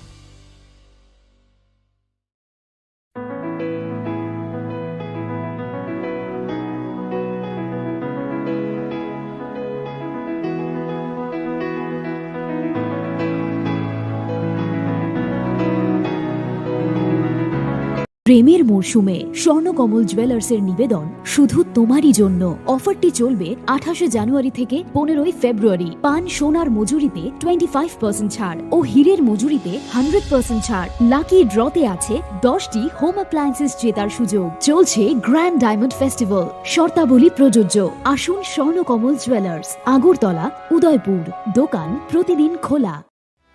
প্রেমের মরশুমে স্বর্ণকমল জুয়েলার্সের নিবেদন শুধু তোমারই জন্য। অফারটি চলবে আঠাশে জানুয়ারি থেকে পনেরোই ফেব্রুয়ারি। পান সোনার মজুরিতে টোয়েন্টি ফাইভ পার্সেন্ট ছাড় ও হীরের মজুরিতে হান্ড্রেড পার্সেন্ট ছাড়। লাকি ড্রতে আছে দশটি হোম অ্যাপ্লায়েন্সেস জেতার সুযোগ। চলছে গ্র্যান্ড ডায়মন্ড ফেস্টিভ্যাল, শর্তাবলী প্রযোজ্য। আসুন স্বর্ণকমল জুয়েলার্স, আগরতলা, উদয়পুর। দোকান প্রতিদিন খোলা।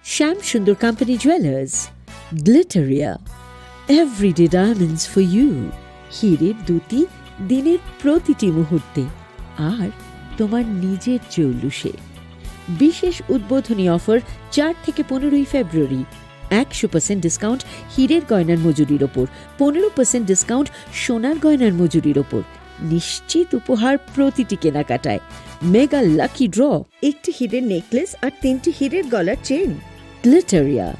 Shyam Sundar company jewellers, Glitteria, everyday diamonds for you. হীরের দ্যুতি দিনের প্রতিটি মুহূর্তে, আর তোমার নিজের জৌলুসে। বিশেষ উদ্বোধনী অফার চার থেকে পনেরোই ফেব্রুয়ারি, একশো পার্সেন্ট ডিসকাউন্ট হীরের গয়নার মজুরির ওপর, পনেরো পার্সেন্ট ডিসকাউন্ট সোনার গয়নার মজুরির ওপর, নিশ্চিত উপহার প্রতিটি কেনাকাটায়। মেগা লাকি ড্র, একটি হীরের নেকলেস আর তিনটি হীরের গলার চেন। গ্লিটারিয়া,